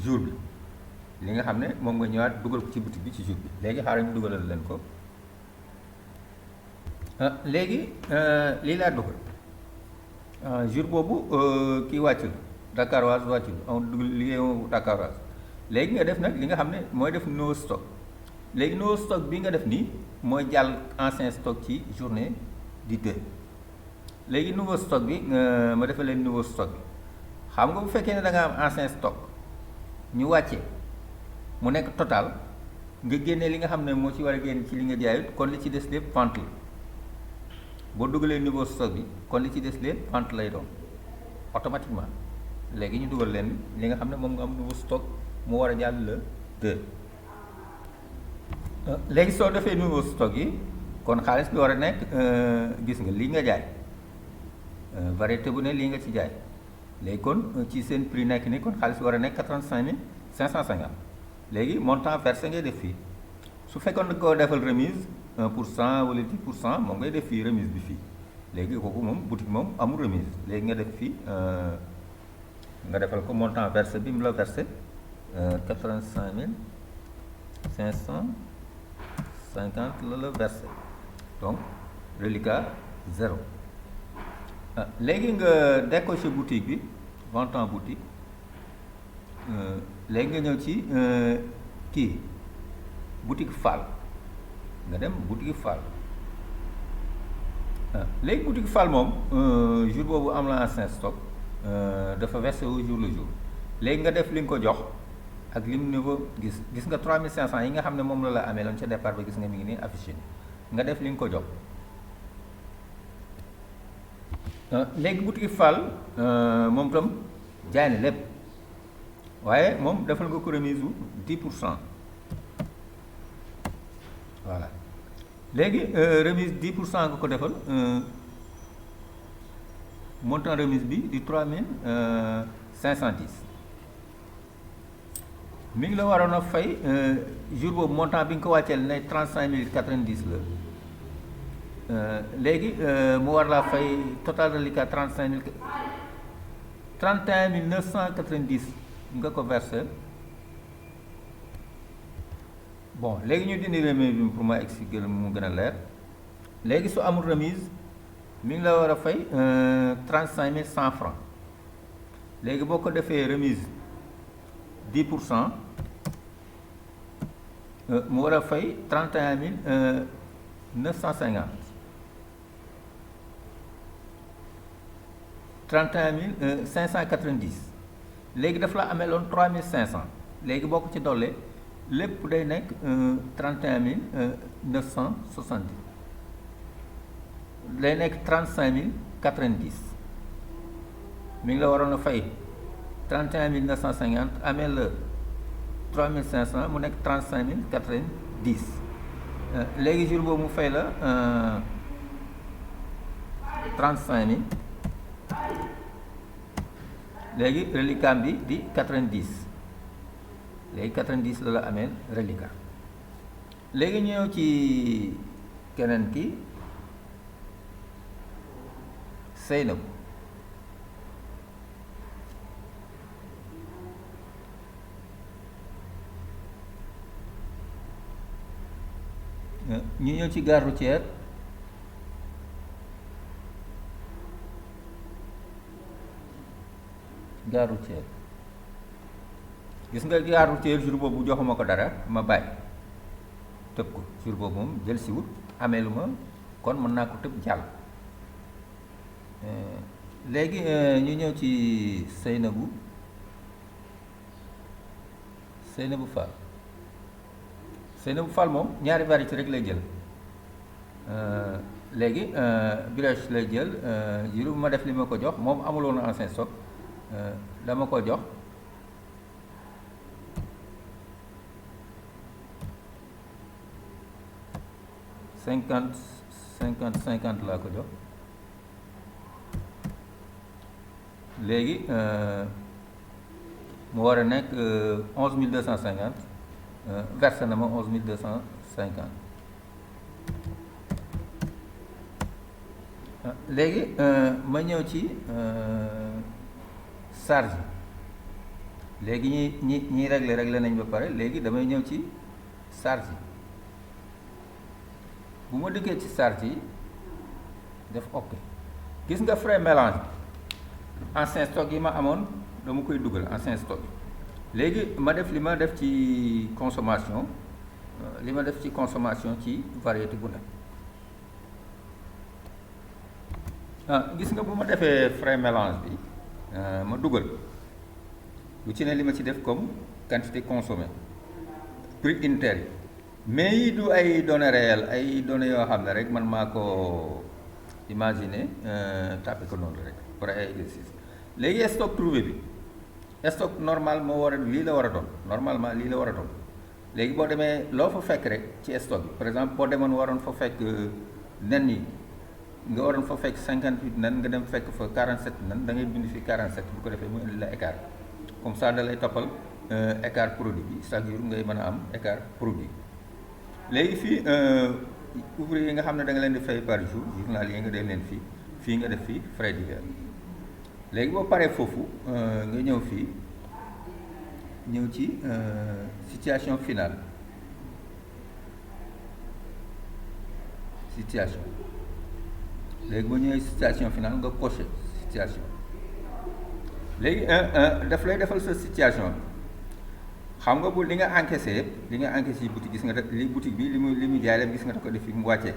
jour bi li nga xam ne moom nga ñëwaat dugal ko ci boutique bi ci jour bi léegi xaaral ñu dugalal leen ko léegi lii laa dugal jour boobu kii wàccul Dakaroise wàccul am dugal liggéeyu Dakaroise léegi nga def nag li nga xam ne mooy def nouveau stock léegi nouveau stock bi nga def nii mooy jàll ancien stock ci journée di 2 léegi nouveau stock bi ma defal leen nouveau stock bi xam nga bu fekkee ne da nga am ancien stock ñu wàccee mu nekk total nga génnee li nga xam ne moo ci war a génn ci li nga jaayut kon li ci des lépp vente la boo dugalee nouveau stock bi kon li ci des lépp vente lay doon automatiquement léegi ñu dugal leen li nga xam ne moom nga am nouveau stock mu war a jàll le 2 léegi soo defee nouveau stock yi kon xaalis bi war a nekk gis nga lii nga jaay variété bu ne lii nga ci jaay léegi kon ci seen prix nekk ni kon xaalis bi war a nekk 85 550 léegi montant versé ngay def fii su fekkoon da koo defal remise 1% wala 10% moom ngay def fii remise bi fii léegi kooku moom boutique moom amul remise léegi nga def fii nga defal ko montant versé bi mu la versé 85 550 la versé donc reliquat 0 léegi nga décoché boutique bi vente en boutique léegi nga ñëw ci kii boutique Fall nga dem boutique Fall léegi boutique Fall moom jour boobu am la ancien stock dafa versé au jour le jour léegi nga def li nga ko jox ak lim niveau gis nga 3500 yi nga xam ne moom la amee loon ca départ ba gis nga mi ngi nii affiché nga def li nga ko jox léegi boutique Fall moom tam jaay na lépp waaye moom defal nga ko remise u 10% voilà léegi remise 10% nga ko defal montant remise bi di 3510 mi ngi la waroon a fay jour boobu montant bi nga ko wàcceel ne 35090 la léegi mu war laa fay total reliquat 31990 nga ko versé bon léegi ñu dindi remise bi pour ma expliquer mu gën a leer léegi su amul remise mi ngi la war a fay 35100 francs léegi boo ko defee remise 10% mu war a fay 31950 31590 léegi daf la amee loon 3500 léegi boo ko ci dollee lépp day nekk 31970 day nekk 35090 mi ngi la waroon a fay 31950 amee la 3500 mu nekk 35090 léegi jour boobu mu fay la 35000 léegi reliquat bi di 90 léegi 90 la amee reliquat léegi ñëw ci keneen ki Seynab ñu ñëw ci gare routière gis nga gare routière jour boobu joxuma ko dara ma bàyyi tëb ko jour boobu moom jël si wut amee lu ma kon mën naa ko tëb jàll léegi ñu ñëw ci Seynabou Seynabou Fall Seynabou Fall moom ñaari variété rek lay jël léegi brioche lay jël jur bu ma def li ma ko jox moom amuloon ancien stock dama ko jox 50 laa ko jox léegi mu war a nekk 11250 versé na ma 11250 léegi ma ñëw ci charge léegi ñi réglé nañ ba pare léegi damay ñëw ci charge yi bu ma dikkee ci charge yi def ok gis nga frais mélange ancien stock yi ma amoon dama koy dugal ancien stock léegi ma def li ma def ci consommation ci variété bu ne gis nga bu ma defee frais mélange bi ma dugal lu ci ne li ma ci def comme quantité consommée prix unitaire yi mais yi du ay données réelles ay données yoo xam ne rek man maa ko imaginer tapé ko noonu rek pour ay exercice léegi stock trouvé bi stock normal moo war a lii la war a doon normalement lii la war a doon léegi boo demee loo fa fekk rek ci stock bi par exemple boo demoon waroon fa fekk nen yi nga waroon fa fekk 58 nen nga dem fekk fa 47 nen da ngay bind fi 47 bu ko defee mu indi la écart comme ça da lay toppal écart produit bi chaque jour ngay mën a am écart produit léegi fii ouvrier yi nga xam ne da nga leen di fay par jour journalier nga def leen fii nga def fii frais divers léegi boo paree foofu nga ñëw fii ñëw ci situation finale léegi boo ñëwee situation finale nga coché situation léegi daf lay defal sa situation bi xam nga bu li nga encaissé yi boutique gis nga def li boutique bi li mu jaay lépp gis nga da ko def fi mu wàccee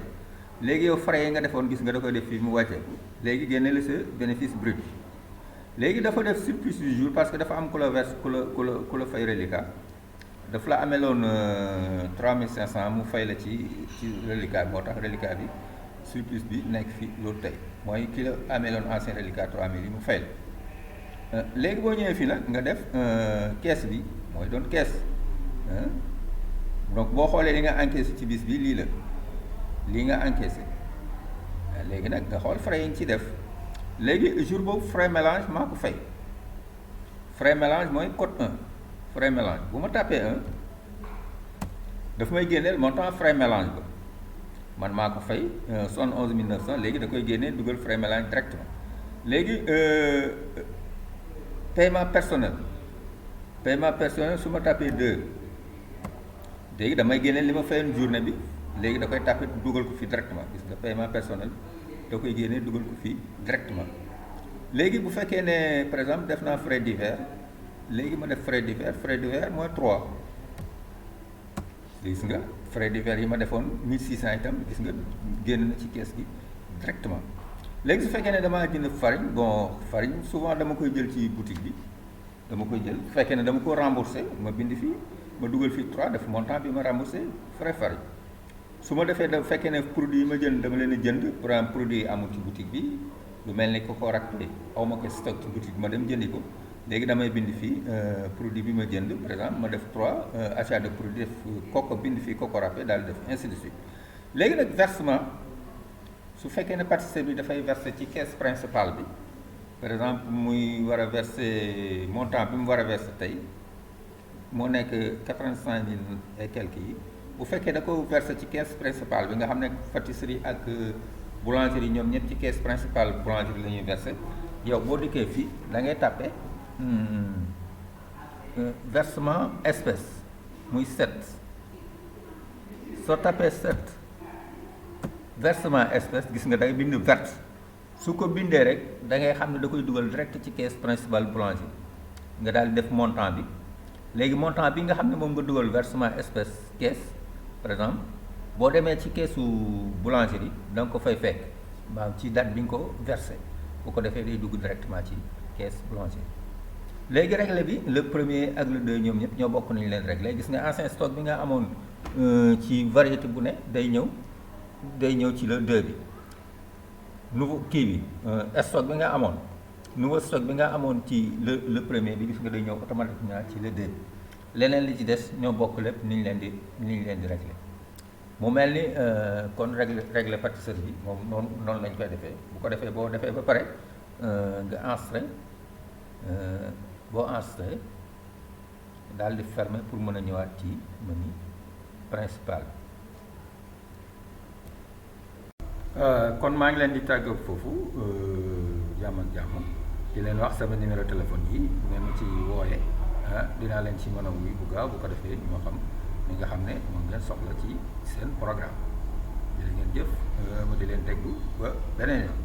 léegi yow frais yi nga defoon gis nga da ko def fi mu wàccee léegi génne la sa bénéfice brut léegi dafa def surplus du jour parce que dafa am ku la verse ku la fay reliquat dafa la ameloon 3500 mu fay la ci reliquat moo tax reliquat bi surplus bi nekk fi loolu tey mooy ki la ameloon ancien reliquat 3000 yi mu fay la léegi boo ñëwee fii nag nga def caisse bi mooy doon caisse donc boo xoolee li nga encaissé ci bis bi lii nga encaissé léegi nag nga xool frais yi nga ci def léegi jour boobu frais mélange maa ko fay frais mélange mooy code 1 frais mélange bu ma tapé 1 daf may génneel montant frais mélange ba man maa ko fay 71 900 léegi da koy génnee dugal frais mélange directement léegi paiement personnel su ma tapé 2 léegi damay génneel li ma fayoon journée bi léegi da koy tapé dugal ko fii directement gis nga paiement personnel da koy génnee dugal ko fii directement léegi bu fekkee ne par exemple def naa frais divers léegi ma def frais divers mooy 3 gis nga frais divers yi ma defoon 1600 itam gis nga génn na ci kees gi directement léegi su fekkee ne damaa jënd farine souvent dama koy jël ci boutique bi dama koy jël bu fekkee ne dama ko remboursé ma bind fii ma dugal fii 3 def montant bi ma remboursé frais farine su ma defee da fekkee ne produit yi ma jënd dama leen a jënd pour un produit yi amul ci boutique bi lu mel ni Coco Raclé aw ma ko stock ci boutique bi ma dem jëndi ko léegi damay bind fii produit bi ma jënd par exemple ma def 3 achat de produit def Coco bind fii Coco Raclé daal di def ainsi de suite léegi nag versement su fekkee ne pâtissier bi dafay verser ci caisse principale bi par exemple muy war a verser montant bi mu war a verser tey moo nekk 85 000 et quelques yi bu fekkee da ko verser ci caisse principale bi nga xam ne pâtisserie ak boulangerie ñoom ñett ci caisse principale boulangerie la ñuy verser yow boo dikkee fii da ngay tàppe versement espèce muy 7 soo tapé 7 versement espèce gis nga da ngay bind verte su ko bindee rek da ngay xam ne da koy dugal direct ci caisse principale boulangerie nga daal di def montant bi léegi montant bi nga xam ne moom nga dugal versement espèce caisse par exemple boo demee ci keesu boulangerie da nga ko fay fekk maanaam ci date bi nga ko versé bu ko defee day dugg directement ci caisse boulangerie léegi réglé bi le premier ak le deux ñoom ñëpp ñoo bokk nañu leen réglé gis nga ancien stock bi nga amoon ci variété bu ne day ñëw ci le deux bi nouveau kii bi stock bi nga amoon nouveau stock bi nga amoon ci le premier bi gis nga day ñëw automatiquement ci le deux bi leneen li ci des ñoo bokk lépp ni ñu leen di réglé mu mel ni kon réglé pâtisserie bi moom noonu lañ koy defee bu ko defee boo defee ba pare nga enregistré boo enregistré daal di fermer pour mën a ñëwaat ci menu principal kon maa ngi leen di tàgg foofu jàmm ak jàmm di leen wax sama numéro téléphone yi bu ngeen ma ci wooyee dinaa leen ci mën a wuy bu gaaw bu ko defee ñoo xam li nga xam ne moom ngeen soxla ci seen programme jërë ngeen jëf ma di leen déglu ba beneen yoon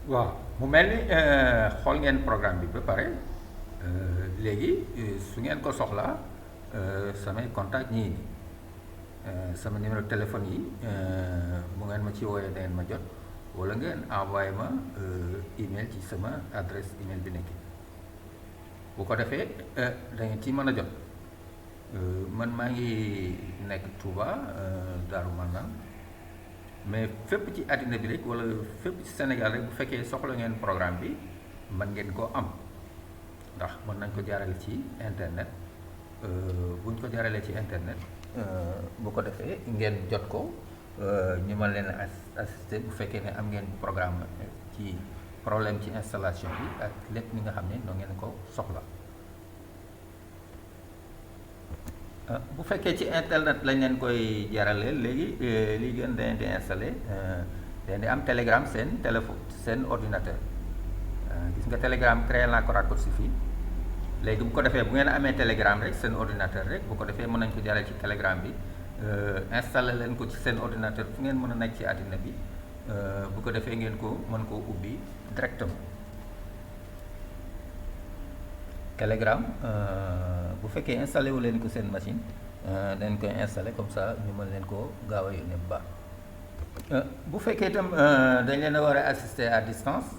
waaw mu mel ni xool ngeen programme bi ba pare léegi su ngeen ko soxlaa samay contact ñii ni sama numéro téléphone yi bu ngeen ma ci wooyee da ngeen ma jot wala ngeen envoyé ma email ci sama adresse email bi nekk bu ko defee da ngeen ci mën a jot man maa ngi nekk Touba Darou Manane mais fépp ci àddina bi rek wala fépp ci Sénégal rek bu fekkee soxla ngeen programme bi man ngeen koo am ndax mën nañ ko jaarale ci internet buñ ko jaaralee ci internet bu ko defee ngeen jot ko ñu mën leen assister bu fekkee ne am ngeen programme ci problème ci installation bi ak lépp li nga xam ne noo ngeen ko soxla bu fekkee ci internet lañ leen koy jaarale léegi li gën dañ di installé dañ di am Telegram seen téléphone seen ordinateur gis nga Telegram créé naa ko raccourci fii léegi bu ko defee bu ngeen amee Telegram rek seen ordinateur rek bu ko defee mën nañ ko jaarale ci Telegram bi installé leen ko ci seen ordinateur fu ngeen mën a nekk ci àddina bi bu ko defee ngeen ko mën koo ubbi directement Telegram bu fekkee installé wu leen ko seen machine dañ koy installé comme ça ñu mën leen koo gaaw a yónnee bu baax bu fekkee itam dañ leen a war a assister à distance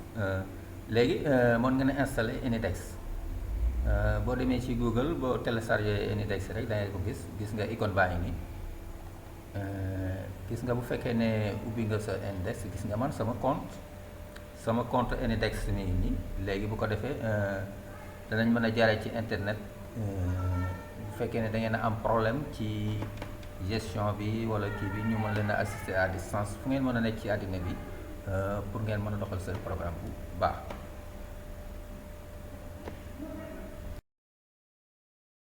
léegi mën ngeen a installé Anydex boo demee ci Google boo téléchargé Anydex rek da ngay ko gis nga icône baa ngi nii gis nga bu fekkee ne ubbi nga sa Anydex gis nga man sama compte Anydex mi ngi nii léegi bu ko defee danañ mën a jaaree ci internet bu fekkee ne da ngeen a am problème ci gestion bi wala kii bi ñu mën leen a assister à distance fu ngeen mën a nekk ci àddina bi pour ngeen mën a doxal seen programme bu baax